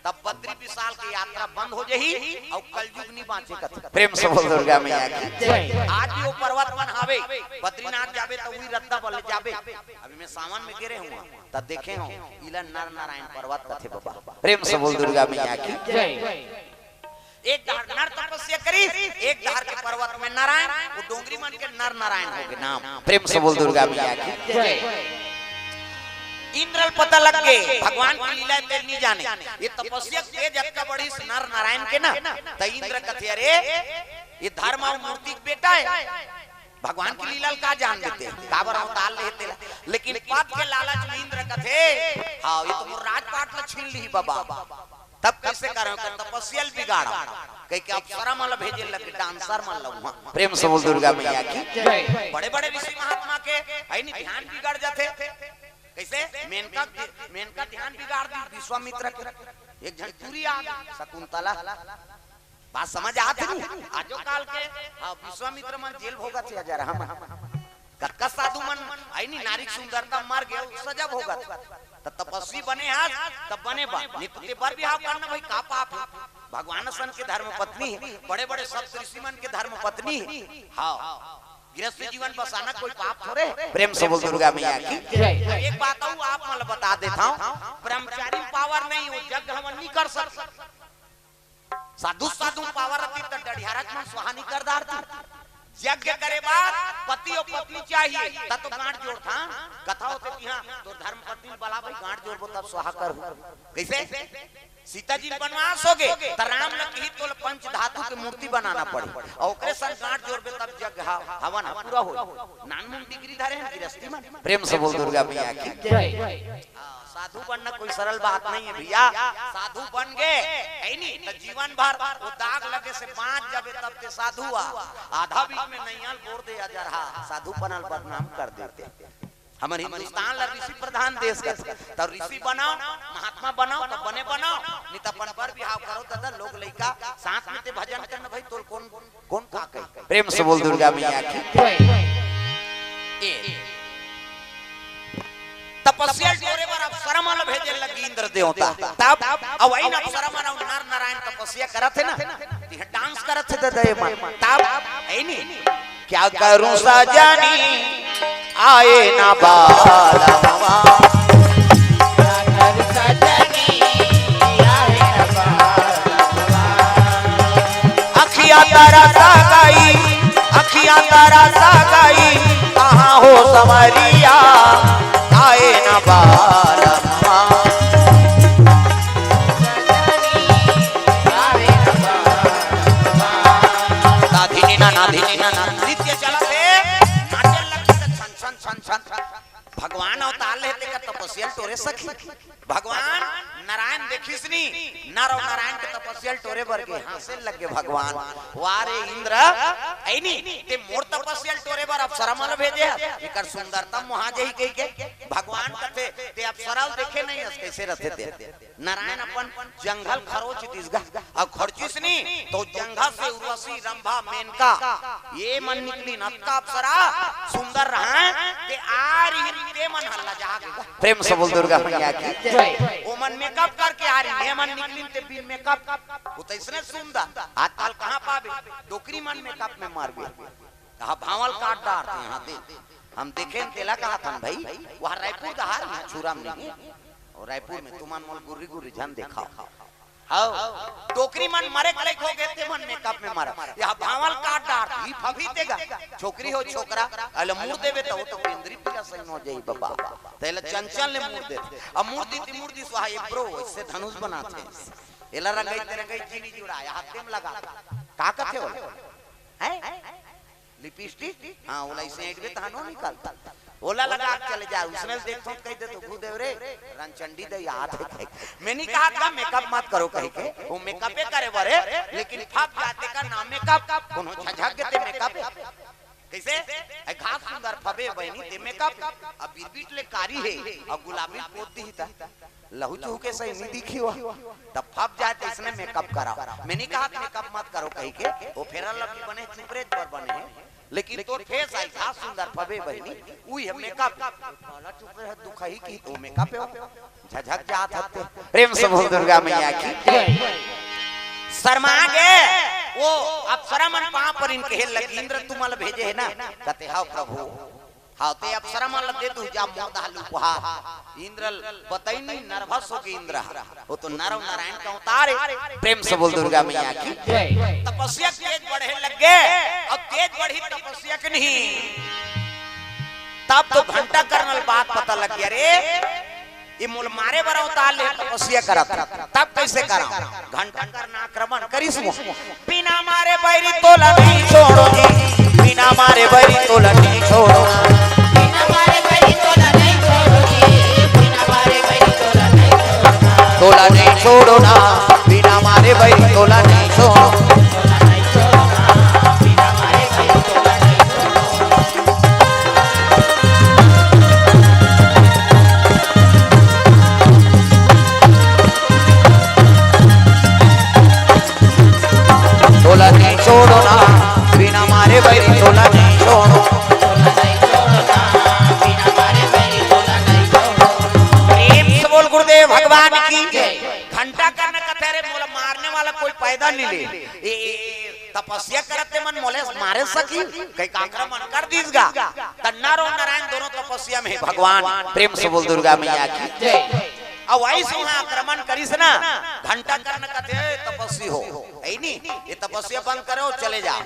तब बद्री विशाल के यात्रा बंद हो जाही अउ कलयुग नहीं बांचे कथे। प्रेम से बोल दुर्गा मैया की। जय। आज भी वो पर्वत मन हावे, बद्रीनाथ जाबे त उही रद्दा बले जाबे। अभी मैं सावन में गे रहे हंव, त देखे हंव, इला नर नारायण पर्वत कथे बाबा। प्रेम से बोल दुर्गा मैया की। जय। एक डहर नर तपस्या करिस, एक डहर के पर्वत में नारायण, वो डोंगरी मन के नर नारायण हो गे नाम। प्रेम से बोल दुर्गा मैया की। जय। इंद्र ल पता लग गे, भगवान के लीला तेल नहीं जाने। ये तपस्या के जतका बड़ी नर नारायण के ना, त इंद्र कथे, "अरे, ये धर्म अउ मूर्ति के बेटा हे।" भगवान के लीला ल का जान देते, काबर अवतार लेहे तेला। लेकिन पद के लालच में इंद्र कथे, "हां, ये तो मोर राजपाट ल छीन लिही बाबा।" तब कैसे करंव, ओकर तपस्या ल बिगाड़ंव। कहिके अप्सरा मन ल भेजे लगे, डांसर मन ल उहाँ। प्रेम से बोल दुर्गा मैया की। जय। बड़े बड़े ऋषि महात्मा के है नी ध्यान बिगड़ जाथे। कैसे? मेनका, मेनका ध्यान बिगाड़ दी विश्वामित्र के। एक झन टूरी आ गई, शकुंतला। बात समझ आत हे नी? आजो काल के, हाँ, विश्वामित्र मन जेल भोगत हे, अजरहा मन। कतका साधु मन, आई नी, नारी के सुंदरता मर गए, सजा भोगत। त तपस्वी बने हस, तब बने बन। नहीं तो ते बर बिहाव करना भाई, का पाप हे? भगवान असन के धर्म पत्नी हे, बड़े बड़े सप्त ऋषि मन के धर्म पत्नी हे। हाँ, गृहस्थ जीवन बसाना कोई पाप थोरे। प्रेम से बोल दुर्गा मैया की। जय। एक बात अउ आप मन ल बता देथंव, ब्रह्मचारी पावर नहीं हो, यज्ञ हवन नहीं कर सकत। साधु साधु पावर रहितिस त डढ़ियारा मन स्वाहा नहीं कर डारतिस। यज्ञ करे बर पति अउ पत्नी चाहिए, त तो गांठ जोड़थन। कथा होथे कि हाँ, तोर धर्म पत्नी ल बला भाई, गांठ जोड़बो तब स्वाहा करहूं। कैसे? सीता जी बनवास होगे, त राम ल किहिस तोला पंच धातु के मूर्ति बनाना पड़ही, अउ ओकरे संग गांठ जोड़बे तब यज्ञ ह-, हवन ह पूरा होही। नानमुन डिग्री धरे हन गृहस्थी मन। प्रेम से बोल दुर्गा मैया की। जय। हाँ, साधु बनना कोई सरल बात नहीं है भैया। साधु बन गे, है नी, त जीवन भर वो दाग लगे से बांच जाबे तब ते साधु आ। आधा बीच में नैया ल बोर दे अजरहा, साधुपना ल बदनाम कर देथे। हमर हिंदुस्तान ला ऋषि प्रधान देश कथे, त ऋषि बनाव, महात्मा बनाव, त बने बनाव, नहीं त अपन बर बिहाव करव दादा, लोग लइका साथ में ते भजन करना भाई, तोल कौन, कौन का कही? प्रेम से बोल दुर्गा मैया की। जय। ए, तपस्या ल टोरे बर अप्सरा मन ल भेजे लगी इंद्र देवता। तब अउ वही अप्सरा मन अउ नर नारायण तपस्या करत हे ना, तिहा डांस करत हे दादा ये मन। तब है नी, क्या करूं सजनी आए ना बालमवा। अखिया तरस गई, अखिया तरस गई, कहाँ हो संवरिया, आए ना बालमवा। नाधिनी ना, नाधिनी ना, ना, नृत्य चलत हे, नाचे लगथे त छन, छन, छन, छन। भगवान अवतार लेहे तेकर तपस्या ल टोरे सखी। भगवान नारायण देखिस नी, नर अउ नारायण के तपस्या ल टोरे बर गे, हाँसे लग गे भगवान। वाह रे इंद्र, ऐ नी, ते मोर तपस्या ल टोरे बर अप्सरा मन ल भेजे हस, एकर सुंदरता मोहा जही कहिके। भगवान कथे, ते अप्सरा ल देखे नहीं हस, कैसे रथे ते? नारायण अपन जंघा ल खरोच दिस गा, अउ खरोचिस नी, त जंघा से उर्वशी, रंभा, मेनका, ये मन निकलिन, अतका अप्सरा सुंदर रहय, ते आ रिहिन, ते मन ह लजा गे गा। प्रेम से बोल दुर्गा मैया की। जय। ओ मन मेकअप करके आ रिहिन, ये मन निकलिन ते बिन मेकअप, वो त अइसने सुंदर। आजकल कहाँ पाबे, डोकरी मन मेकअप में मर गे। कहा भांवल काट डारथे, हाँ दे। हम देखेन तेला कहत हन भाई, वहाँ रायपुर डहार में छुरा में नहीं। अउ रायपुर में तुमन मोला गुर्री गुर्री झन देखाव। हव, डोकरी मन मरे के लइक हो गे ते मन मेकअप में मरय। ये भांवल काट डारथे, फफी ते गा। छोकरी हो छोकरा, अइला मूड़ देबे त वो तो बेंदरी पीला सही हो जाही बाबा। त एला चंचल ले मूड़ देथे। अब मूड़ दिस, मूड़ दिस, वाह, ये ब्रो, इससे धनुष बनाथे। एला रंगई ते रंगई चीनी जुड़ा, ये हाथे में लगा। का कथे ओला? हैं? लिपस्टिक? हाँ, ओला अइसे ऐंठबे तहां नोह निकलथे। ओला लगा के चले जा, उसने देखथों त कहि देथों, "गू देव रे, रणचंडी दई आत हे," कहिके। मैं नहीं कहत का मेकअप मत करो कहिके, वो मेकअपे करे बर हे, लेकिन फप जाथे का नाम मेकअप, कोनो झझक गे ते मेकअप हे। कैसे? ए घास सुंदर फबे बहिनी ते मेकअप, अब बिरबिट ले कारी हे, अउ गुलाबी पोत दिही त। लहू चूहू के सही नहीं दिखी हुआ, तब फप जाय त इसने मेकअप कराव। मैं नहीं कहत मेकअप मत करो कहिके, वो फेयर लवली बने, चुपरेज बर बने हे, लेकिन तोर फेस आई घास सुंदर फबे बहिनी, उही हे मेकअप। काला चुपरे हे दुखही की तो मेकअप हे वो, झझक जात हते। प्रेम से बोल दुर्गा मैया की। शर्मा गे, वो अप्सरा मन पांव परिन कहे लगी, "इंद्र तुमन ल भेजे हे ना?" कथे, "हव प्रभु।" हाँ, ते अप्सरा मन ल दे दू जा मोर डहर ले उपहार। इंद्र ल बताइन नहीं, नर्वस होगे इंद्र ह। वो तो नर अउ नारायण के अवतार हे। प्रेम से बोल दुर्गा मैया की। जय। तपस्या तेज बढ़े लग गे, अउ तेज बढ़ी तपस्या के नहीं। तब तो घंटाकर्न ल बात पता लग गे, अरे, ये मोला मारे बर अवतार ले तपस्या करत हे, तब कैसे कराव? घंटाकर्न आक्रमण करिस वो। बिना मारे बैरी तोला नहीं छोड़ों जी, बिना मारे बैरी तोला नहीं छोड़ों। बिना मारे बैरी तोला नहीं छोड़ों जी, बिना मारे बैरी तोला नहीं छोड़ों। तोला नहीं छोड़ों ना, बिना मारे बैरी तोला नहीं छोड़ों। प्रेम से बोल गुरुदेव भगवान की। घंटा कर्ण कथे, अरे मोला मारने वाला कोई पैदा नहीं ले। ए, ए, ए, तपस्या करत ते मन मोले मारे सकी, कई का आक्रमण कर दीस गा। त नर और नारायण दोनों तपस्या में हे भगवान। प्रेम से बोल दुर्गा मैया की। जय। अब वही से वहां आक्रमण करिस ना, घंटा कर्ण कथे, "ए, तपस्वी हो, है नी, ये तपस्या बंद करो, चले जाओ।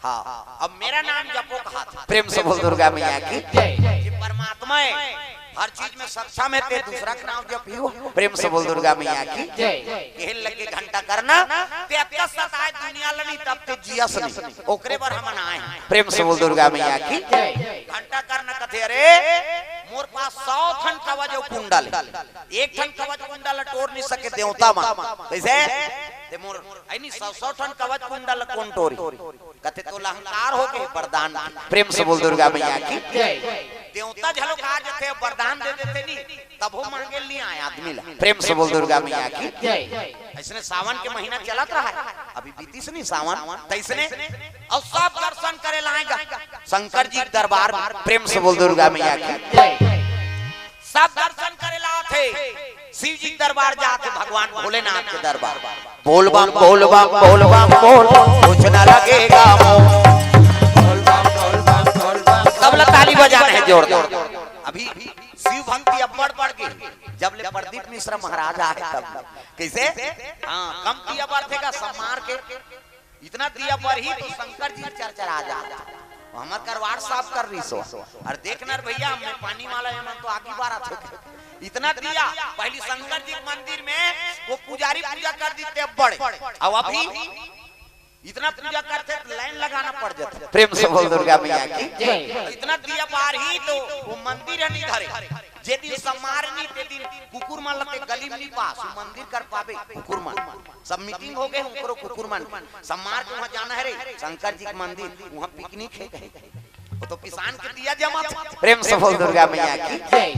हाँ, अब मेरा नाम जपो" कहा था। प्रेम से बोल दुर्गा मैया की। जय। ये परमात्मा है, हर चीज में सक्षम है, ते दूसरा का नाम जपियो। प्रेम से बोल दुर्गा मैया की। जय। कहन लगे घंटा कर्ण, ते अतका सताए दुनिया ल नहीं, तब ते जियस नहीं, ओकरे बर हमन आए हैं। प्रेम से बोल दुर्गा मैया की। जय। घंटा कर्ण कथे, अरे मोर पास सौ ठन कवच अउ कुंडल हे, एक ठन कवच कुंडल ल टोर नहीं सके देवता मन। कैसे? ते मोर, ऐ नहीं, सौ सौ ठन कवच कुंडल ल कोन टोरी? कथे, "तोला अहंकार हो गे वरदान।" प्रेम से बोल दुर्गा मैया की। जय। देवता झलो कहा जथे, वरदान दे देथे नी, तभो मांगे ल नहीं आए आदमी ला। प्रेम से बोल दुर्गा मैया की। जय। ऐसने सावन के महीना चलत रहा है, अभी बीतीस नहीं सावन, तैसने और सब दर्शन करे लाएगा शंकर जी के दरबार में। प्रेम से बोल दुर्गा मैया की। जय। सब दर्शन करे ला आथे, शिव जी के दरबार जाथे, भगवान भोलेनाथ के दरबार। बोल बम, बोल बम, बोल बम, बोल, कुछ न लगेगा मोल। तब ला ताली बजाना है जोरदार। अभी शिव भक्ति अब्बड़ बढ़ गे, जब ले प्रदीप मिश्रा महाराज आए तब। कैसे? हाँ, कम दिया बरथे गा सम्मार के। इतना दिया बरही तो शंकर जी चरचरा जात। हमर करवार साफ कर रही सो। और देख न रे भैया, हमने पानी वाला, ये मन तो आगी बारा थे। इतना दिया, पहली शंकर जी के मंदिर में वो पुजारी पूजा कर देते बड़े, अब अभी इतना पूजा करते तो लाइन लगाना पड़ जाता। प्रेम से बोल दुर्गा मैया की। जय। इतना दिया बरही तो वो मंदिर है नहीं धरे। जे दिन सम्मार नहीं, ते दिन कुकुर मन लगे गली में नहीं पास, वो मंदिर कर पावे कुकुर मन। सब मीटिंग हो गए, उनकरो कुकुर मन सम्मार के वहाँ जाना है रे, शंकर जी के मंदिर, वहाँ पिकनिक है कहे। वो तो पिसान के दिया जमा था। प्रेम से बोल दुर्गा मैया की। जय।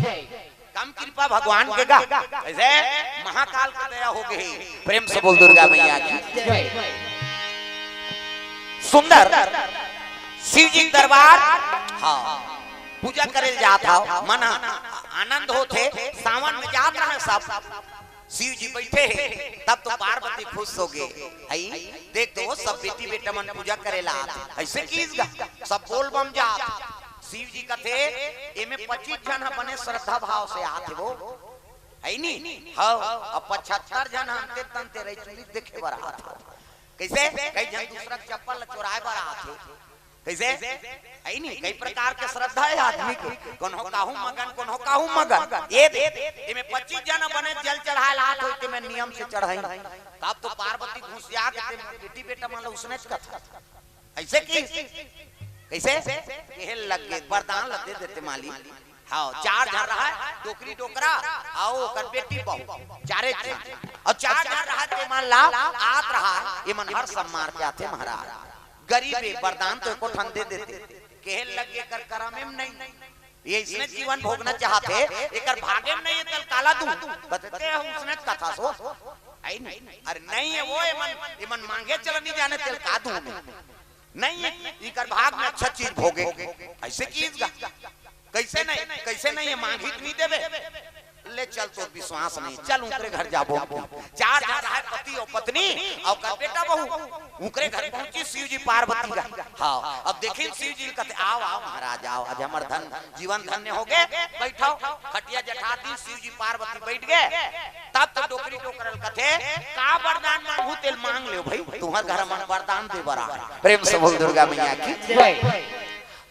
कम कृपा भगवान के गा, ऐसे महाकाल के दया हो गई। प्रेम से बोल दुर्गा मैया की। जय। सुंदर शिव जी के दरबार, हाँ, पूजा करे जात हव, मन आनंद होथे। सावन में जात रहे सब, शिव जी बैठे हे, तब तो पार्वती खुश हो गे। हई, देख तो वो सब बेटी बेटा मन पूजा करे ला आत हे। ऐसे किस गा, सब बोल बम जात। शिव जी कथे, "एमे पच्चीस झन ह बने श्रद्धा भाव से आत हे वो, है नी? हव, अब पचहत्तर झन ह अंते तंते रही चुली देखे बर आत हे।" कैसे? कई झन दूसरा के चप्पल ल चोराए बर आत हे। कैसे? है नी? कई प्रकार के श्रद्धा है आदमी के। कोनो काहू मगन, कोनो काहू मगन। ये दे, एमे पच्चीस झन बने जल चढ़ाए ला आत होई, ते में नियम से चढ़ाई। तब तो पार्वती घुसिया के ते बेटी बेटा मन ला उसने कथा। ऐसे की? कैसे? कहे लग गे, वरदान ला दे देते मालिक। हाँ, चार झन रहा, डोकरी डोकरा, अउ ओकर बेटी बहू, चारे झन। अउ चार झन रहा, ते मन ला आत रहा, ये मन हर सम्मार के आथे महाराज। गरीब हे, वरदान तो एको ठन दे देते। कहे लग गे, एकर करम एम नहीं, ये इसने जीवन भोगना चाहते, एकर भागे में नहीं हे, तल काला दूं। बतते हो उसने कथा सो। आई नहीं। अरे नहीं हे वो, ये मन, ये मन मांगे चल नहीं जाने, तेल का दूं मैं। नहीं हे, इकर भाग में अच्छा चीज भोगे। ऐसे की इसका? कैसे नहीं, कैसे नहीं हे, मांगी तो नहीं देवे। ले चल, तो विश्वास नहीं, चल उनकरे घर जाबो। चार झन रहा, पति अउ पत्नी अउ ओकर बेटा बहू, उनकरे घर पहुंची शिव जी पार्वती का। हाँ, अब देखिन शिव जी कथे, "आओ, आओ महाराज, आओ, आज हमर धन, जीवन धन्य हो गे, बैठो।" खटिया जठा दी, शिव जी पार्वती बैठ गे। तब तो डोकरी डोकरल कथे, "का वरदान मांगू, तेल मांग लेव भाई, तुम्हर घर मन वरदान दे बर आए।" प्रेम से बोल दुर्गा मैया की। जय।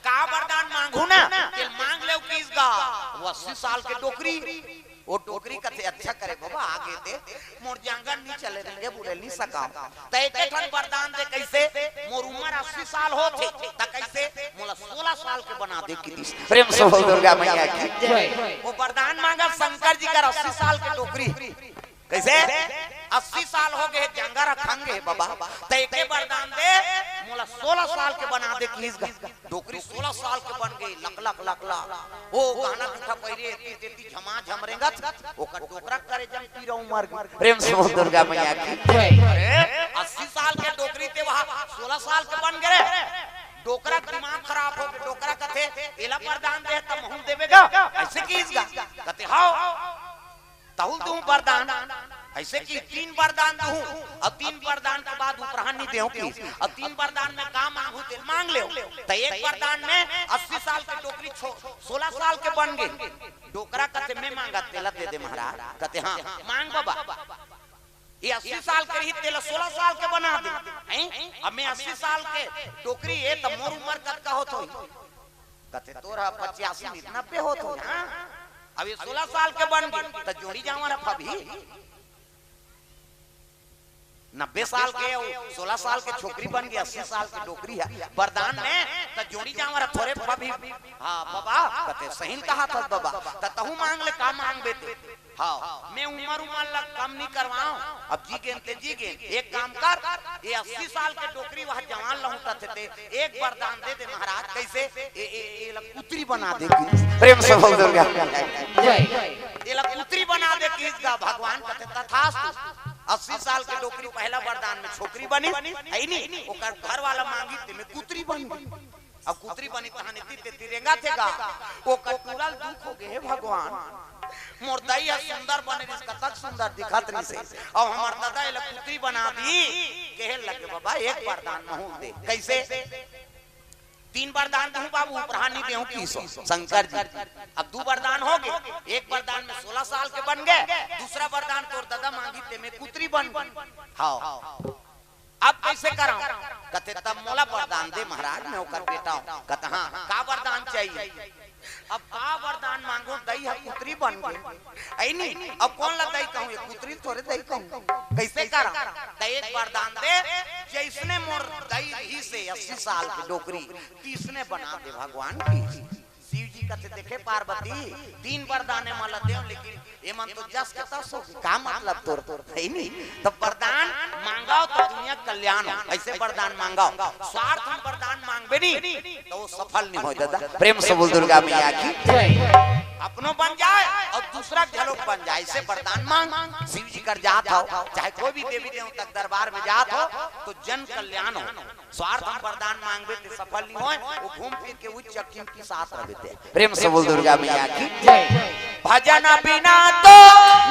का वरदान मांगू ना, तेल मांग लेव किस गा। वो अस्सी साल के डोकरी, वो डोकरी कथे, "अच्छा करे बाबा, आगे दे, मोर जांगर नहीं चले, रंगे बुले नहीं सका। त एक ठन वरदान दे, कैसे? मोर उम्र अस्सी साल होथे, त कैसे मोला सोलह साल के बना दे" किस। प्रेम से बोल दुर्गा मैया की। जय। वो वरदान मांगा शंकर जी का, अस्सी साल के डोकरी। कैसे? अस्सी साल हो गे, जांगर ह खंग हे बाबा, त एके वरदान दे, मोला सोलह साल के बना दे किस गा। डोकरी सोलह साल के बन गे, लक लक लक लक। ओ गहना जूठा पहिरे, एती तेती झमाझम रेंगत, ओकर डोकरा करे जम पीरा उमर गे। प्रेम से बोल दुर्गा मैया की। अरे, अस्सी साल के डोकरी ते वहां सोलह साल के बन गे रे। डोकरा के दिमाग खराब हो गे, डोकरा कथे, "एला वरदान दे, त महूं देबे गा?" अइसे किहिस गा। कथे, "हव।" तहूं ल दूं वरदान। अइसे कि तीन वरदान दूं, अउ तीन वरदान के बाद उपराहा नइ देहूं किहिस। अउ तीन वरदान में का मांगहूं तेला मांग लेव। त एक वरदान में अस्सी साल के डोकरी छो-, सोला साल के बन गे। डोकरा कथे, "मैं मांगत तेला दे दे महाराज।" कथे, "हां, मांग बबा।" ये अस्सी साल के रही, तेला सोला साल के बना दे। हैं? अब मैं अस्सी साल के डोकरी ए, त मोर उमर कतका होत होही? कथे, "तोर ह पचासी नइ, नब्बे होत होही।" हां? अब ये सोला साल के बन गे, त जोड़ी जांवर ह फबही। नब्बे साल के अउ सोला साल के छोकरी बन गे, अस्सी साल के डोकरी ह वरदान में, त जोड़ी जांवर ह थोरे फबही। हां, बबा, कथे, "सही ल कहत हस बबा, त तहूं मांग ले, का मांगबे ते?" हव, मैं उमर उमर ला कम नइ करवांव। अब जी गेन ते जी गेन, एक काम कर, ये अस्सी साल के डोकरी वह जवान लहुंटत हे ते, एक वरदान दे दे महाराज। कइसे? ए, ए, एला कुतरी बना दे किहिस। प्रेम से बोल दुर्गा। जय। एला कुतरी बना दे किहिस गा। भगवान कथे, "तथास्तु।" अस्सी साल के डोकरी पहला वरदान में छोकरी बनिस, हइ नी? ओकर घर वाला मांगिस, ते में कुतरी बन गे। अब कुतरी बनिस तहां एती तेती रेंगत हे गा। ओकर टूरा ल दुख हो गे, "हे भगवान, मोर दई ह सुंदर बने रिहिस, कतक सुंदर दिखत रिहिस हे, अउ हमर ददा एला कुतरी बना दिस।" कहे लगे, "बबा, एक वरदान महूं ल दे।" कइसे? "तीन वरदान दूं बाबू, उपराहा नइ देहूं किहिस शंकर जी।" अब दू वरदान हो गे, एक वरदान में सोला साल के बन गे, दूसरा वरदान तोर ददा मांगिस ते में कुतरी बन गे। हव। अब कइसे करंव? कथे, "तब मोला वरदान दे महाराज, मैं ओकर बेटा हंव।" कथे, "हां, का वरदान चाहिए?" अब का वरदान मांगों, दई ह कुतरी बन गे। हइ नी, अब कोन ला दई कहूं, ये कुतरी ल थोरे दई कहूं। कइसे करंव? त एक वरदान दे, जइसने मोर दई रिहिस हे अस्सी साल के डोकरी, तइसने बना दे भगवान किहिस। शिव जी कथे, "देखे पार्वती, तीन वरदान ए मन ला देंव, लेकिन एमन तो जस के तस हो गे, का मतलब तोर, तोर, हइ नी?" त वरदान मांगव त दुनिया के कल्याण हो, अइसे वरदान मांगव। स्वार्थ म वरदान मांगबे नी, त ओ सफल नइ होय ददा। प्रेम से बोल दुर्गा मैया की। अपनो बन जाय अउ दूसरा के घलो बन जाय, अइसे वरदान मांग। शिव जी कर जात हव, चाहे कोई भी देवी देवता के दरबार में जात हव, त जन कल्याण हो। स्वार्थ म वरदान मांगबे ते सफल नइ होय, ओ घूम फिर के उच्च चक्की के साथ रहिथे। प्रेम से बोल दुर्गा मैया की। जय। भजन बिना तो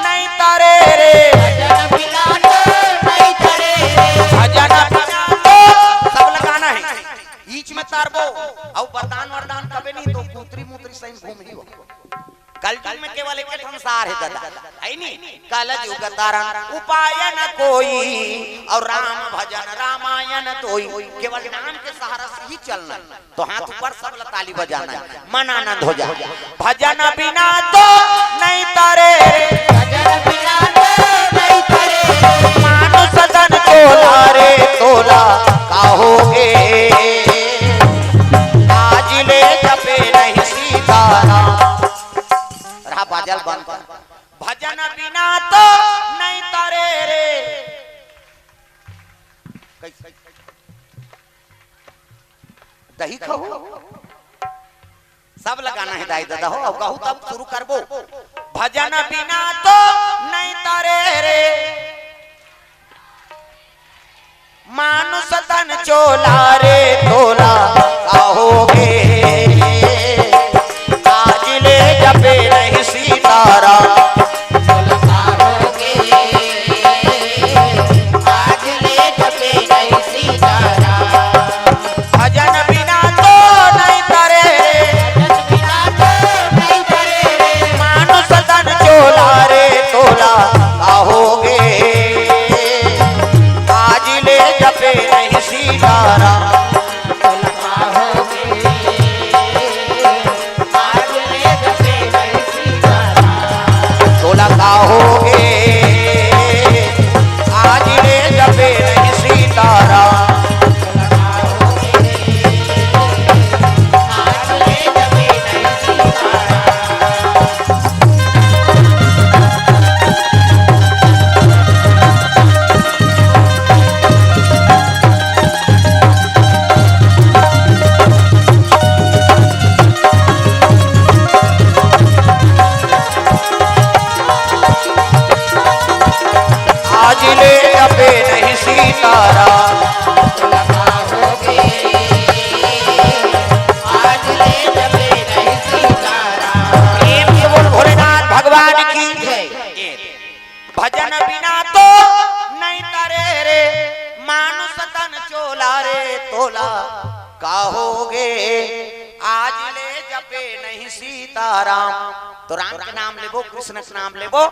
नहीं तरे रे। भजन बिना तो नहीं तरे रे। भजन बिना तो सब लगाना हे। बीच में तरबो, अउ वरदान वरदान कबे नहीं तो कुतरी मुतरी सही घूमही हो। कलयुग में केवल एक ठन सार हे ददा, हइ नी? कलयुग तरन उपाय न कोई, अउ राम भजन रामायण तोई। केवल नाम के सहारा से ही चलना हे। तो हाथ ऊपर, सब ला ताली बजाना हे, मन आनंद हो जाय। भजन बिना तो नहीं तरे रे। भजन बिना तो नहीं तरे। मानुष तन चोला रे तोला कहोगे। आज ले जपे नहीं सीताराम। रहा बाजल बंद कर। भजन बिना तो नहीं तरे रे। कैसे? दही खाओ। सब लगाना हे दाई ददा हो, अब कहूँ तब शुरू करबो। भजन बिना तो नहीं तरे रे। मानुष तन चोला रे तोला कहोगे। आज ले जपे नहीं सीताराम। आज ले जपे नहीं सीताराम। भजन बिना तो नहीं तरे रे। भजन बिना तो नहीं तरे रे। मानुष तन चोला रे तोला कहोगे। आज ले जपे नहीं सीताराम। आज ले जपे नहीं सीताराम। तो राम के नाम लेबो, कृष्ण के नाम लेबो,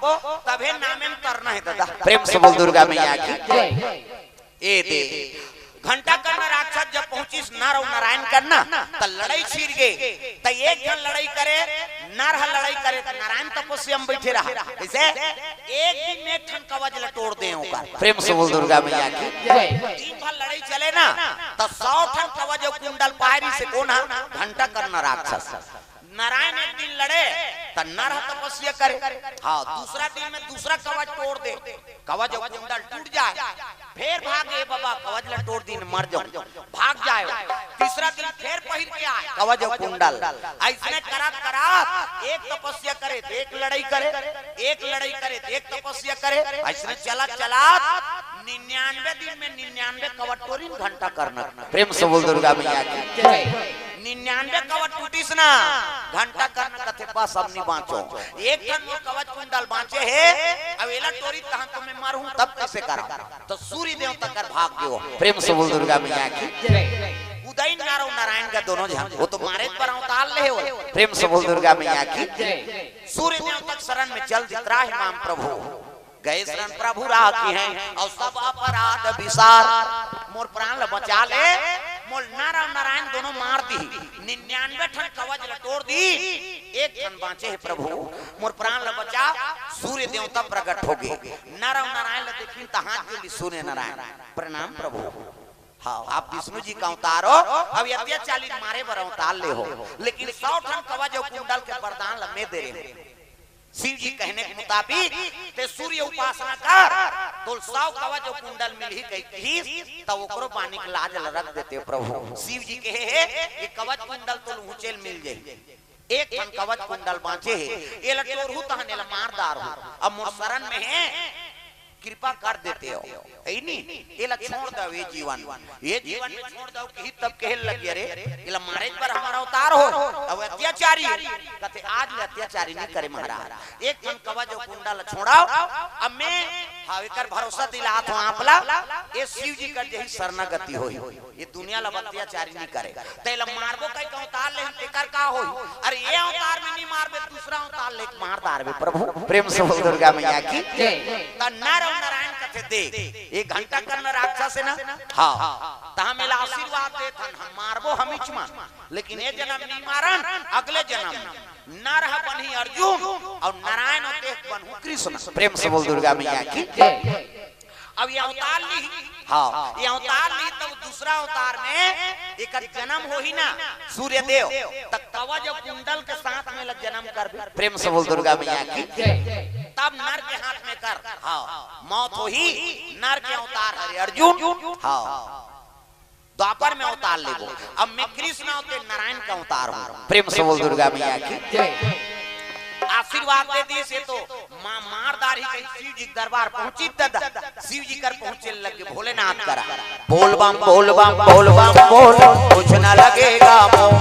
तभे नामे में तरना हे दादा। प्रेम से बोल दुर्गा मैया की। जय। ए दे, घंटाकर्ण राक्षस जब पहुंचिस नर अउ नारायण कन, त लड़ई छिर गे। त एक झन लड़ई करे, नर ह लड़ई करे, त नारायण तपस्या में बइठे रहा। कइसे? एक दिन में एक ठन कवच ल टोर दे ओकर। प्रेम से बोल दुर्गा मैया की। जय। दिन भर लड़ई चले ना, त सौ ठन कवच अउ कुंडल पाय रिहिसे कोन ह? घंटाकर्ण राक्षस। नारायण एक दिन लड़े, त नर ह तपस्या करे। हाँ, दूसरा दिन में दूसरा कवच टोर दे, कवच अउ कुंडल टूट जाय, फेर भागे, "बाबा, कवच ल टोर दिन मर जाऊं।" भाग जाय। तीसरा दिन फेर पहिर के आय कवच अउ कुंडल। अइसने करत करत एक तपस्या करे, त एक लड़ई करे, एक लड़ई करे, त एक तपस्या करे। अइसने चलत चलत निन्यानवे दिन में निन्यानवे कवच टोरिन घंटाकर्ण। प्रेम से बोल दुर्गा मैया की। जय। निन्यानवे कवच टूटिस ना, घंटाकर्ण कथे, "बस अब नी बांचों, एक ठन मोर कवच कुंडल बांचे हे, अब एला टोरी तहां तो मैं मरहूं, तब कइसे करंव?" त सूर्य देवता कर भाग गे। प्रेम से बोल दुर्गा मैया की। जय। उदय नारो नारायण का दोनों झन, वो तो मारे बर अवतार ले हे। प्रेम से बोल दुर्गा मैया की। जय। सूर्य देवता के शरण में चल दिस, "त्राहि माम प्रभु।" गए शरण प्रभु राखिहैं, अउ सब अपराध बिसार। मोर प्राण ल बचा ले, मोर नर अउ नारायण दोनों मार दिही। निन्यानवे ठन कवच ल टोर दी, एक ठन बांचे हे प्रभु, मोर प्राण ल बचा। सूर्य देवता प्रगट होगे, नर अउ नारायण ल देखिन त हाथ जोड़िस सूर्य नारायण, "प्रणाम प्रभु।" हाँ, आप विष्णु जी का अवतार हो, अब अत्याचारी मारे बर अवतार ले हो, लेकिन सौ ठन कवच अउ कुंडल के वरदान ल मैं दे रहे हूँ। शिव जी कहने के मुताबिक ते सूर्य उपासना कर, तोल सौ कवच अउ कुंडल मिलही कहिस, त ओकरो बानी के लाज ल रख देते हो प्रभु। शिव जी कहे हे, ये कवच कुंडल तोल ऊंचे ल मिल जाही, एक ठन कवच कुंडल बांचे हे, एला टोरहू तहन एला मार डारहू। अब मोर शरण में हे, कृपा कर देते हो, हे नी? एला छोड़ दव, ये जीवन, ये जीवन में छोड़ दव, कही तब कहे लगे, "अरे, एला मारे बर हमारा अवतार हो, अब अत्याचारी हे।" कथे, "आज ले अत्याचारी नहीं करे महाराज, एक ठन कवच अउ कुंडल ल छोड़व, अब मैं, हाँ, एकर भरोसा दिलात हूँ आप ला, ये शिव जी कर जही शरणागति होही।" ये दुनिया ल अत्याचारी नहीं करे। तेला मारबो कहि के अवतार ले, तेकर का होही? अरे ये अवतार में नहीं मारबे, दूसरा अवतार ले मार डारबे प्रभु। प्रेम से बोल दुर्गा मैया की। जय। त नर अउ नारायण कथे, "देख, ये घंटाकर्ण राक्षस हे ना?" हाँ। त हम एला आशीर्वाद देत हन, हम मारबो हमीच मा, लेकिन ये जन्म नहीं मारन, अगले जन्म नर ह बनही अर्जुन अउ नारायण अउ देख बनहू कृष्ण। प्रेम से बोल दुर्गा मैया की। जय। अब ये अवतार ली, हाँ, ये अवतार ली, तब दूसरा अवतार में एकर जन्म होही ना, सूर्य देव, त कवच अउ कुंडल के साथ में ल जन्म करबे। प्रेम से बोल दुर्गा मैया की। जय। तब नर के हाथ में कर, हाँ, मौत होही, नर के अवतार हरे अर्जुन, हाँ। द्वापर में अवतार लेबो, अब मैं कृष्ण अउ ते नारायण का अवतार हूँ। प्रेम से बोल दुर्गा मैया की। जय। आशीर्वाद दे दिस हे तो माँ मार डारही कहि शिव जी के दरबार पहुँचिस दादा। शिव जी कर पहुँचे लगे भोलेनाथ करा। बोल बम, बोल बम, बोल बम, बोल, कुछ न लगेगा मोल।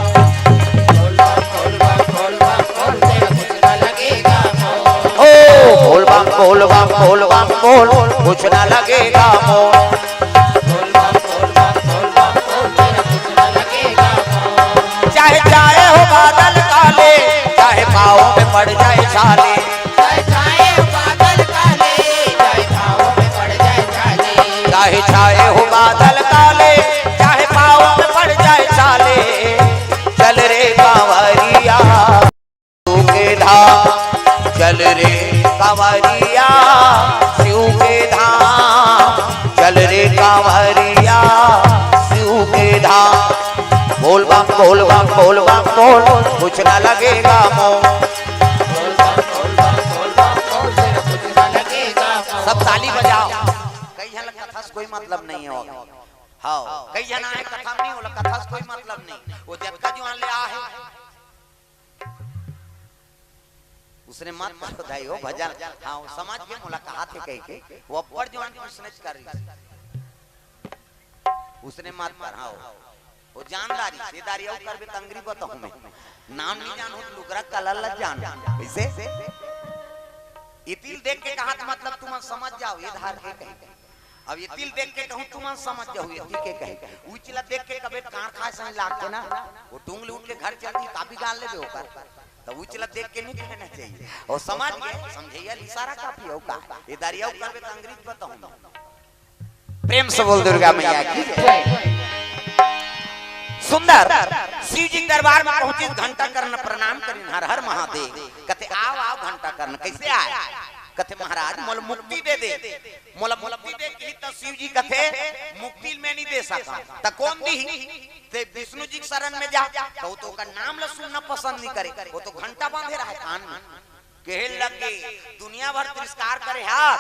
ओ, बोल बम, बोल बम, बोल बम, बोल, कुछ न लगेगा मोल। चाहे छाए हो बादल काले, चाहे पाँव में पड़ जाए छाले। चाहे छाए हो बादल काले, चाहे पाँव में पड़ जाए छाले। चाहे छाए हो बादल काले, चाहे पाँव में पड़ जाए छाले। चल रे कांवरिया। शिव के धाम, चल रे कांवरिया, शिव के धाम, चल रे कांवरिया, शिव के धाम। बोल बम, बोल बम, बोल बम, बोल, कुछ ना लगेगा मोल। सब ताली बजाओ। कई झन ल कथा से कोई मतलब नहीं हे। हाँ, कई झन आए कथा में नहीं, ओला कथा से कोई मतलब नहीं। वो जतका जुआन ले आ हे, उसने मत करो दाई, वो भजन, हाँ, वो समझ के मोला कहा थे कह के, वो अब्बड़ जुआन के उसने कर रही। उसने मत कर, हाँ, वो जानदारी, सेदारी अउ करबे तंगरी बताऊं मैं। नाम नहीं जानहूं त लुगरा कलर ला जान। कैसे? इतिल देख के कहा त मतलब तुम समझ जाओ, ये धार के कहीं। अब एती ल देख के कहूँ, तुमन समझ जाहू, एती के कहे। उइच ला देख के कबे कान खाए सही लागथे ना, वो टूंग ले उठ के घर चल दी, का बिगाड़ लेबे ओकर। त उइच ला देख के नहीं कहना चाहिए। वो समझ गए, समझइया ल इशारा काफी हे, अउ का? ये दारी अउ करबे त अंग्रेज बताहूँ। प्रेम से बोल दुर्गा मैया की जय। सुंदर शिव जी के दरबार में पहुंचिस, घंटा करण प्रणाम करिन, हर हर महादेव। कथे, "आव, आव घंटा करण, कइसे आय?" कथे, "महाराज, मोला मुक्ति दे दे, मोला मुक्ति दे," कही त शिव जी कथे, "मुक्ति मैं नहीं दे सकंव, त कोन दिही?" "ते विष्णु जी के शरण में जा।" त वो तो ओकर नाम ला सुनना पसंद नहीं करे, वो तो घंटा बांधे रहे कान में। कहे लगे, "दुनिया भर तिरस्कार करे हस,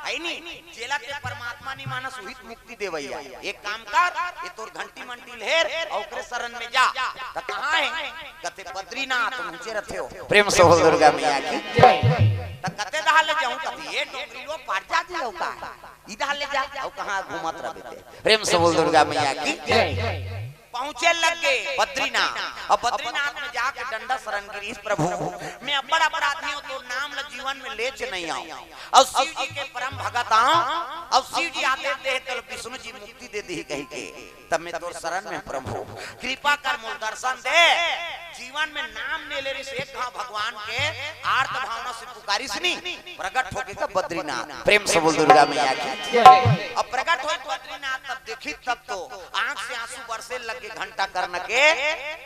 हे नी? जेला ते परमात्मा नहीं मानस, उही त मुक्ति देवइया। एक काम कर, ये तोर घंटी मंटी ल हेर, अउ ओकरे शरण में जा।" त कहाँ हे? कथे, "बद्रीनाथ।" नीचे रथे हो। प्रेम से बोल दुर्गा मैया की जय। त कते डहर ले जाहूँ? कथे, "ये डोंगरी लो पार जा जी, अउ का? इधर ले जा, अउ कहाँ घूमत रहे ते?" प्रेम से बोल दुर्गा मैया की जय। पहुंचे लगे बद्रीनाथ, अउ बद्रीनाथ में जाके डंडा शरण गिरिस, "प्रभु, मैं अब्बड़ अपराधी हंव, तोर नाम ल जीवन में लेच नहीं आंव, अउ शिव जी के परम भगत आंव, अउ शिव जी आदेश दे हे, त विष्णु जी मुक्ति दे दिही कही के, तब मैं तोर शरण में प्रभु, कृपा कर, मोला दर्शन दे।" जीवन में नाम नहीं ले रिस, एक घांव भगवान के आर्त भावना से पुकारिस नी, प्रगट होके का बद्रीनाथ। प्रेम से बोल दुर्गा मैया की। अब प्रगट होइस बद्रीनाथ, तब देखिस, तब तो आंख से आंसू बरसे लगे घंटा करण के,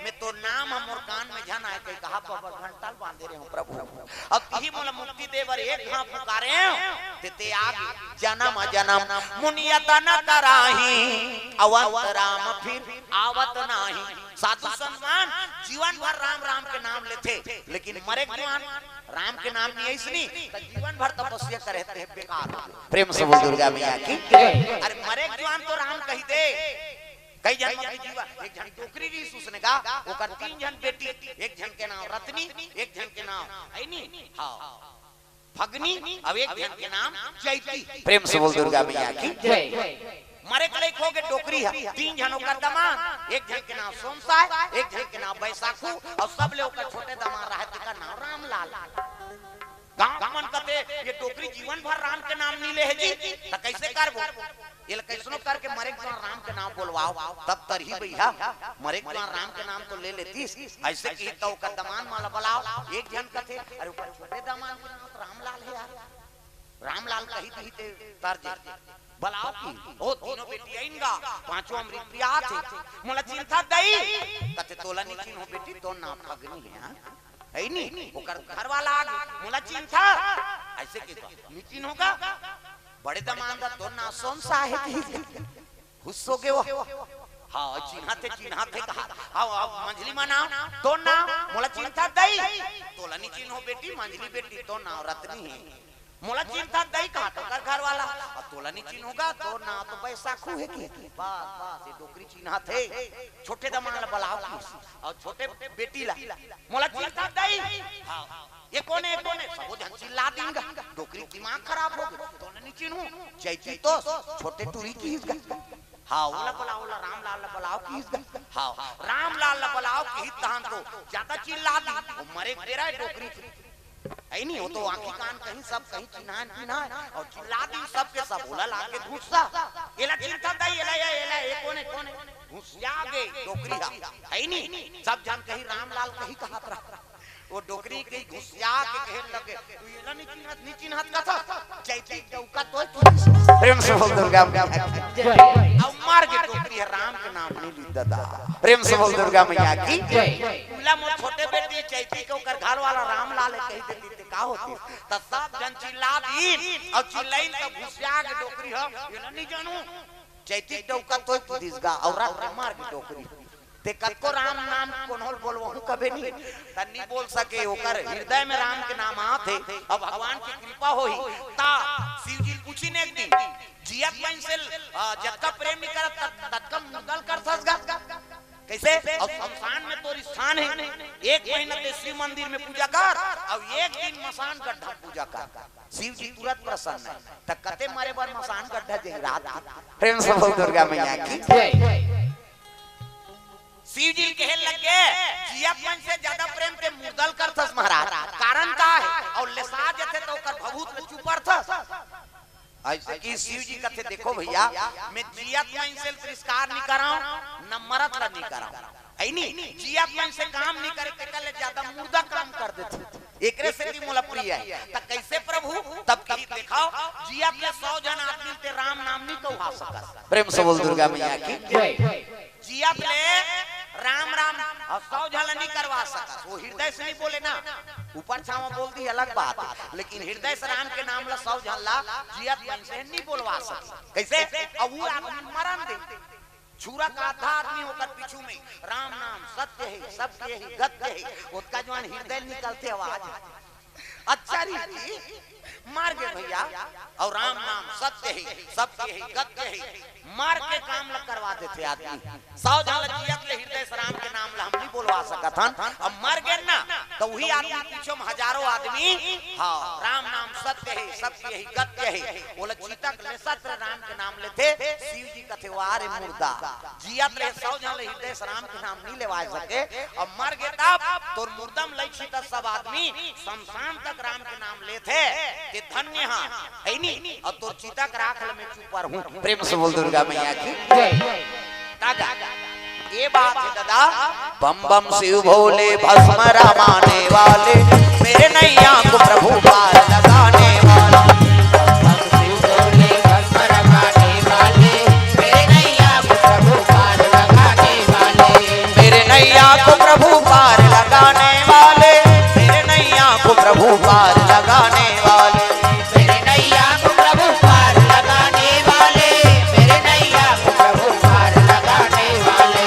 "मैं तोर नाम ह मोर कान में झन आय," कही कहा, "बाबा घंटा ल बांधे रहे हंव प्रभु।" अब तिही मोला मुक्ति दे बर एक घांव पुकारेंव, ते, ते आगे जनम जनम मुनि यतन कराही, अवंत राम फिर आवत नाही। साधु संत मन जीवन भर राम राम के नाम लेथे, लेकिन मरे के जुआर राम के नाम नहीं आइस नी, त जीवन भर तपस्या करे ते बेकार हो गे। प्रेम से बोल दुर्गा मैया की। अरे मरे के जुआर तो राम कही दे। कई झन के जीवन, एक झन डोकरी रिहिस, उसने कहा, ओकर तीन झन बेटी, एक झन के नाम रत्नी, एक झन के नाम, हे नी? हाँ। फगनी, अउ एक झन के नाम चैती। प्रेम से बोल दुर्गा मैया की जय। मरे के लइक हो गे डोकरी ह, तीन झन ओकर दमांद, एक झन के नाम सोनसाय, एक झन के नाम बैसाखू, अउ सबले ओकर छोटे दमांद रहे, तेकर नाम रामलाल। गांव मन कथे, "ये डोकरी जीवन भर राम के नाम नहीं ले हे जी, त कइसे करबो?" एला कइसनो करके मरे के जुआर राम के नाम बोलवाव, तब तरही भैया, मरे के जुआर राम के नाम तो ले लेतिस। अइसे कही त ओकर दमांद मन ला बलाव, एक झन कथे, अरे ओकर छोटे दमांद के नाम तो रामलाल हे यार, रामलाल कही दिही ते तर जही। बलाव कि, ओ तीनों बेटी आइन गा, पांचों अमृत पियाथे, मोला चिन्हत दई, कथे तोला नी चिन्हों बेटी, तोर नाम फगनी हे, हाँ? हे नी? ओकर घर वाला आगे, मोला चिन्हत, अइसे कही त, नी चिन्हों गा, बड़े दमांद, तोर नाम सोनसाय हे कही। खुश हो गे वो। हाँ, चिन्हत हे, चिन्हत हे कहा। हाँ, अब मंझली मा नाम, तोर नाम, मोला चिन्हत दई। तोला नी चिन्हों बेटी, मंझली बेटी, तोर नाम रत्नी हे। मोला चिन्हत दई कहा, त ओकर घर वाला। अब तोला नी चिन्हों गा, तोर नाम तो बैसाखू हे कही। बस, बस, ये डोकरी चिन्हत हे। छोटे दमांद ला बलाव किहिस। अउ छोटे बेटी ला। मोला चिन्हत दई। हाँ। ये कोन हे, ये कोन हे? सबो झन चिल्ला दिन गा। डोकरी दिमाग खराब हो गे। तोला नी चिन्हों, चैती तो छोटे टूरी किहिस गा। हाँ, ओला बलाव, ओला रामलाल ला बलाव किहिस गा। हाँ, रामलाल ला बलाव किहिस तहन तो जादा चिल्ला दिन। वो मरे के बेरा हे डोकरी। हे नी, वो तो आंखी कान कहीं सब कहीं चिन्हाय पिन्हाय अउ चिल्ला दिन सबके सब, ओला लागे गुस्सा। एला चिन्हत दई, एला, एला, एला, ये कोन हे, कोन हे? घुसिया गे डोकरी ह। हे नी, सब झन कही रामलाल कही कहत रहा। वो डोकरी के घुसिया के कहे लगे, "तू एला नी चिन्हत, नी चिन्हत कथस? चैती डौका तोय।" प्रेम से बोल दुर्गा मैया की। जय। अउ मर गे डोकरी ह, राम के नाम नी ली दादा। प्रेम से बोल दुर्गा मैया की। जय। बोला मोर छोटे बेटी चैती के ओकर घर वाला रामलाल हे कही देतिस ते का होतिस? त सब झन चिल्ला दिन अउ चिल्लाइन त घुसिया गे डोकरी ह, एला नी जानहूं। चैती डौका तोय दिस गा अउ रात के मर गे डोकरी। ते कतको राम नाम कोनो ल बोलवहूं कबे नी, त नी बोल सके, ओकर हृदय में राम के नाम आत हे, अउ भगवान के कृपा होही। त शिव जी ल पूछिन एक दिन, "जियत मन से, अ, जतका प्रेम नी करत, तत-, ततका मुर्दा ल करथस गा? कइसे? अउ शमशान में तोर स्थान हे, एक महीना ते शिव मंदिर में पूजा कर, अउ एक दिन मसान गड्ढा पूजा कर।" शिव जी तुरंत प्रसन्न हे, त कते मरे बर मसान गड्ढा जही रात के। प्रेम से बोल दुर्गा मैया की। जय। शिव जी ल कहे लगे, "जियत मन से जादा प्रेम ते मुर्दा ल करथस महाराज, कारण का हे?" अउ लेसा जथे त ओकर भभूत ल चुपरथस। अइसे कि शिव जी कथे, "देखो भइया, मैं जियत मन से तिरस्कार नइ करंव, न मरत ला नइ करंव।" हइ नी? जियत मन से काम नइ करे, तेकर ले जादा मुर्दा काम कर देथे। एकरे सेती मोला प्रिय हे। त कइसे प्रभु? तब कही, "देखव, जियत ले सौ झन आदमी ल तें राम नाम नइ कहवा सकस।" प्रेम से बोल दुर्गा मैया की। जय। जियत ले राम राम अउ सौ झन ल नइ करवा सकस, ओ हृदय से नइ बोले ना, ऊपर छांव बोल दिही अलग बात हे, लेकिन हृदय से राम के नाम ल सौ झन ल जियत मन से नइ बोलवा सकस। कइसे? अउ ओ आदमी मरन दे, छुरा का आधा आदमी ओकर पीछू में, "राम नाम सत्य हे, सबके ही गत्य हे।" ओतका जुवार हृदय निकलथे आवाज। अच्छा रे जी, मर गे भइया, अउ राम नाम सत्य हे, सबके ही गत्य हे। मर के काम ल करवा देथे आदमी। सौ झन ल जियत ले हृदय से राम के नाम ल हम नइ बोलवा सकत हन, अब मर गे ना, त उही आदमी पीछू में हजारों आदमी, हाँ, "राम नाम सत्य हे, सबके ही गत्य हे।" ओला चिता के लेसत ले राम के नाम लेथे, शिव जी कथे, "वाह रे मुर्दा, जियत ले सौ झन ले हृदय से राम के नाम नइ लेवाय सके, अब मर गे तब तोर मुर्दा म लइ छितस सब आदमी, शमशान तक राम के नाम लेथे, तें धन्य हस, हइ नी? अउ तोर चिता के राख ल मैं चुपर हूँ।" प्रेम से बोल दुर्गा मैया की। जय। तागा, ए बात हे दादा, बम बम शिव भोले भस्म रमाने वाले, मेरे नैया को प्रभु पार लगाने वाले। बम बम शिव भोले भस्म रमाने वाले, मेरे नैया को प्रभु पार लगाने वाले। मेरे नैया को प्रभु पार लगाने वाले, मेरे नैया को प्रभु पार लगाने वाले। मेरे नैया को प्रभु पार लगाने वाले, मेरे नैया को प्रभु पार लगाने वाले।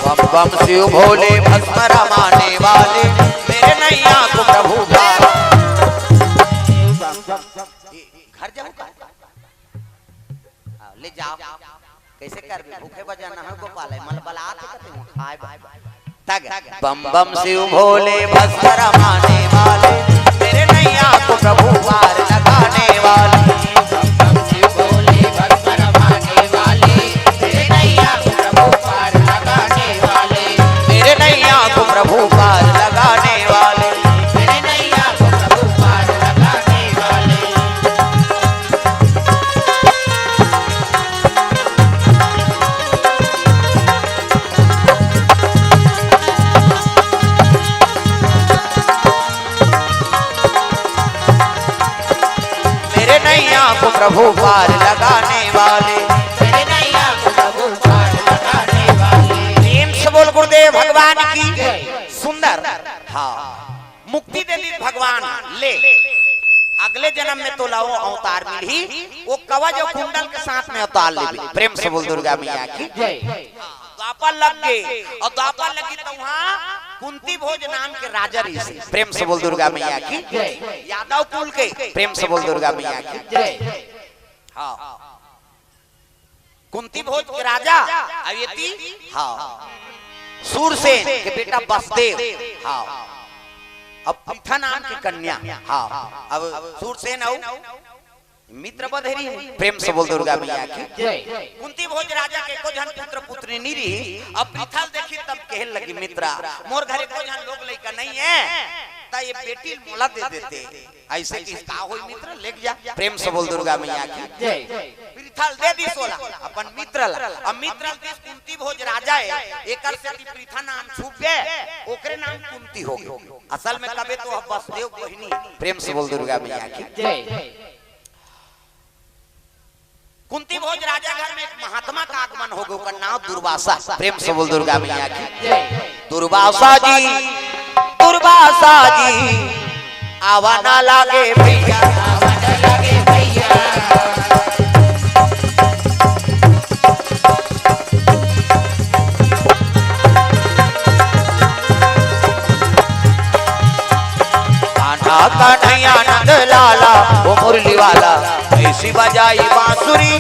बम बम शिव भोले भस्म रमाने वाले, मेरे नैया को प्रभु पार। घर जाऊं का? हाँ, ले जाव। कइसे करबे? भूखे बजा न हो गोपाल, मल बलात हे कते हुआ खाए बा। तग। बम बम शिव भोले भस्म रमाने वाले, मेरे नैया को प्रभु पार लगाने वाले। बम बम शिव भोले भस्म रमाने वाले, मेरे नैया को प्रभु पार लगाने वाले। मेरे नैया को प्रभु पार लगाने वाले। मेरे नैया को प्रभु पार लगाने वाले। मेरे नैया को प्रभु पार लगाने वाले। मेरे नैया को प्रभु पार लगाने वाले। प्रेम से बोल गुरुदेव भगवान की। सुंदर। हाँ। मुक्ति दे दीस भगवान, ले, अगले जनम में तोला ओ अवतार मिलही, ओ कवच अउ कुंडल के साथ में अवतार लेबे। प्रेम से बोल दुर्गा मैया की। जय। द्वापर लग गे, अउ द्वापर लगी त उहाँ कुंती भोज नाम के राजा रहिस। प्रेम से बोल दुर्गा मैया की। जय। यादव कुल के। प्रेम से बोल दुर्गा मैया की। जय। हाँ। कुंती भोज के राजा, अउ एती, हाँ, सूरसेन के बेटा बसदेव, हाँ, अउ पृथा नाम की कन्या, हाँ, अब सूरसेन अउ मित्र बधेरी, प्रेम से बोल दुर्गा मैया की। जय। कुंती भोज राजा के एको झन पुत्र पुत्री नइ रही, अब पृथा ल देखिस तब कहे लगी, "मित्रा, मोर घर एको झन लोग लइका नइ हे, त ए बेटी ल मोला दे देते।" अइसे कहिस, "का होही मित्र, लेग जा।" प्रेम से बोल दुर्गा मैया की। जय। पृथा ल दे दीस ओला, अपन मित्र ला। अब मित्र ल दीस कुंती भोज राजा हे, एकर सेती पृथा नाम छूप गे, ओकरे नाम कुंती हो गे। असल में कबे तो ह बसदेव बहिनी। प्रेम से बोल दुर्गा मैया की। जय। कुंती भोज राजा घर में एक महात्मा का आगमन हो गे, ओकर नाम दुर्वासा। प्रेम से बोल दुर्गा मैया की। जय। दुर्वासा जी, दुर्वासा जी, आवा ना लागे भइया, आवा ना लागे भइया। कान्हा कन्हैया नंद लाला, वो मुरली वाला, ऐसी बजाई बांसुरी,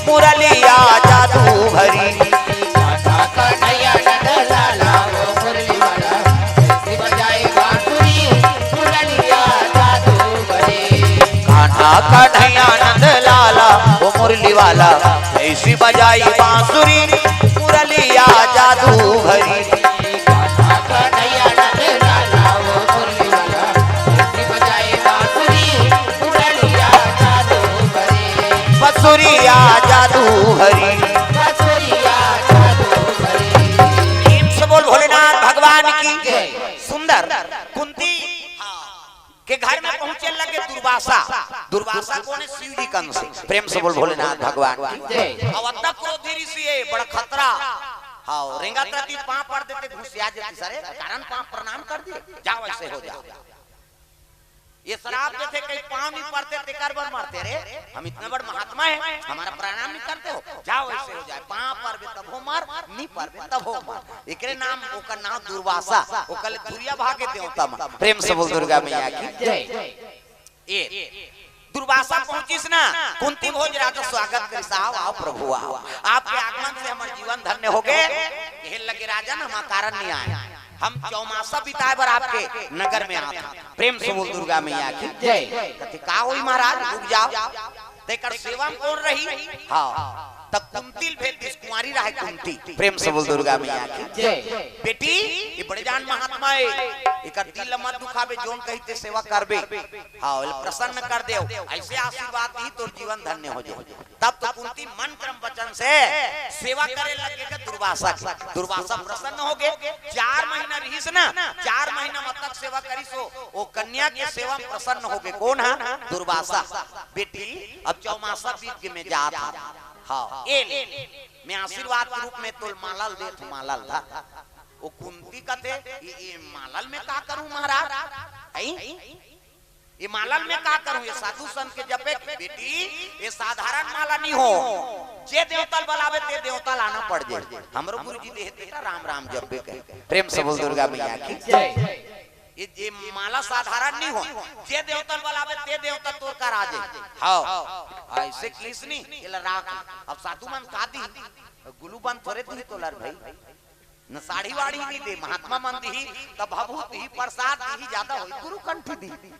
मुरलिया जादू भरी। कान्हा कन्हैया नंद लाला, वो मुरली वाला, ऐसी बजाई बांसुरी, मुरलिया जादू भरी। कान्हा कन्हैया नंद लाला, वो मुरली वाला, ऐसी बजाई बांसुरी, मुरलिया जादू भरी। कान्हा कन्हैया नंद लाला, वो मुरली वाला, ऐसी बजाई बांसुरी, मुरलिया जादू भरी। बस घर में पहुंचे लगे दुर्वासा। दुर्वासा कोन हे? शिव जी के अंश। प्रेम से बोल भोलेनाथ भगवान की। जय। अउ अतना क्रोधी ऋषि हे, बड़ा खतरा। हाँ, रेंगत रहती, पाँव पर देते, घुसिया जाती, सरे, कारण पाँव प्रणाम कर दिए, जाओ, ऐसे हो जाओ। ये श्राप देथे, कहीं पाँव नहीं परते, तेकर बर मरते रे। हम इतना बड़ महात्मा है, हमारा प्रणाम नहीं करते हो, जाओ, ऐसे हो जाए। पाँव परबे तभो मर, नहीं परबे तभो मर। एकरे नाम, ओकर नाम दुर्वासा, ओकर ले धुरिया भागे देवता मन। प्रेम से बोल दुर्गा मैया की। जय। ए, दुर्वासा पहुंचिस ना, कुंती भोज राजा स्वागत करिस, "आओ, आओ प्रभु, आओ। आपके आगमन से हमर जीवन धन्य होगे।" कहे लगे, "राजन, हम अकारण नहीं आए, हम चौमासा बिताए बर आपके नगर में आत हन।" प्रेम से बोल दुर्गा मैया की। जय। कथे, "का होई महाराज, रुक जाओ।" तेकर सेवा में कोन रही? हाँ, त कुंती ल भेज दिस, कुंवारी रहे कुंती। प्रेम से बोल दुर्गा मैया की। जय। "बेटी, ये बड़े जान महात्मा हे, एकर दिल ल मत दुखाबे, जोन कही ते सेवा करबे। हाँ, ओला प्रसन्न कर देव, ऐसे आशीर्वाद दिही, तोर जीवन धन्य हो जाए।" तब तो कुंती मन क्रम वचन से सेवा करे लगे के दुर्वासा के। दुर्वासा प्रसन्न होगे, चार महीना रहिस ना, चार महीना म तक सेवा करिस हो, ओ कन्या के सेवा में प्रसन्न होगे। कोन हा? दुर्वासा। "बेटी, अब चौमासा बीत के मैं जात हूँ। हाँ, ए ले, मैं आशीर्वाद के रूप में तोल माला ल देत हूँ, माला ल धर।" ओ कुंती कथे, "ये, ये माला ल मैं का करूँ महाराज? हैं? ये माला ल मैं का करूँ? ये साधु संत के जपे।" "बेटी, ये साधारण माला नहीं हो, जे देवता ल बलावे ते देवता ल आना पड़ जाए। हमरो गुरु जी देहे तेला राम राम जपबे कहे।" प्रेम से बोल दुर्गा मैया की। जय। ये, ये माला साधारण नहीं हो, जे देवता ल बलावे ते देवता तोर करा जाए। हाँ, ऐसे किस नहीं, एला राख। अब साधु मन का दिही, गुलू बन थोरे दिही तोला रे भाई। न साड़ी वाड़ी नहीं दे, महात्मा मन दिही, तब भभूत दिही, प्रसाद दिही, ज्यादा होई, गुरु कंठी दिही।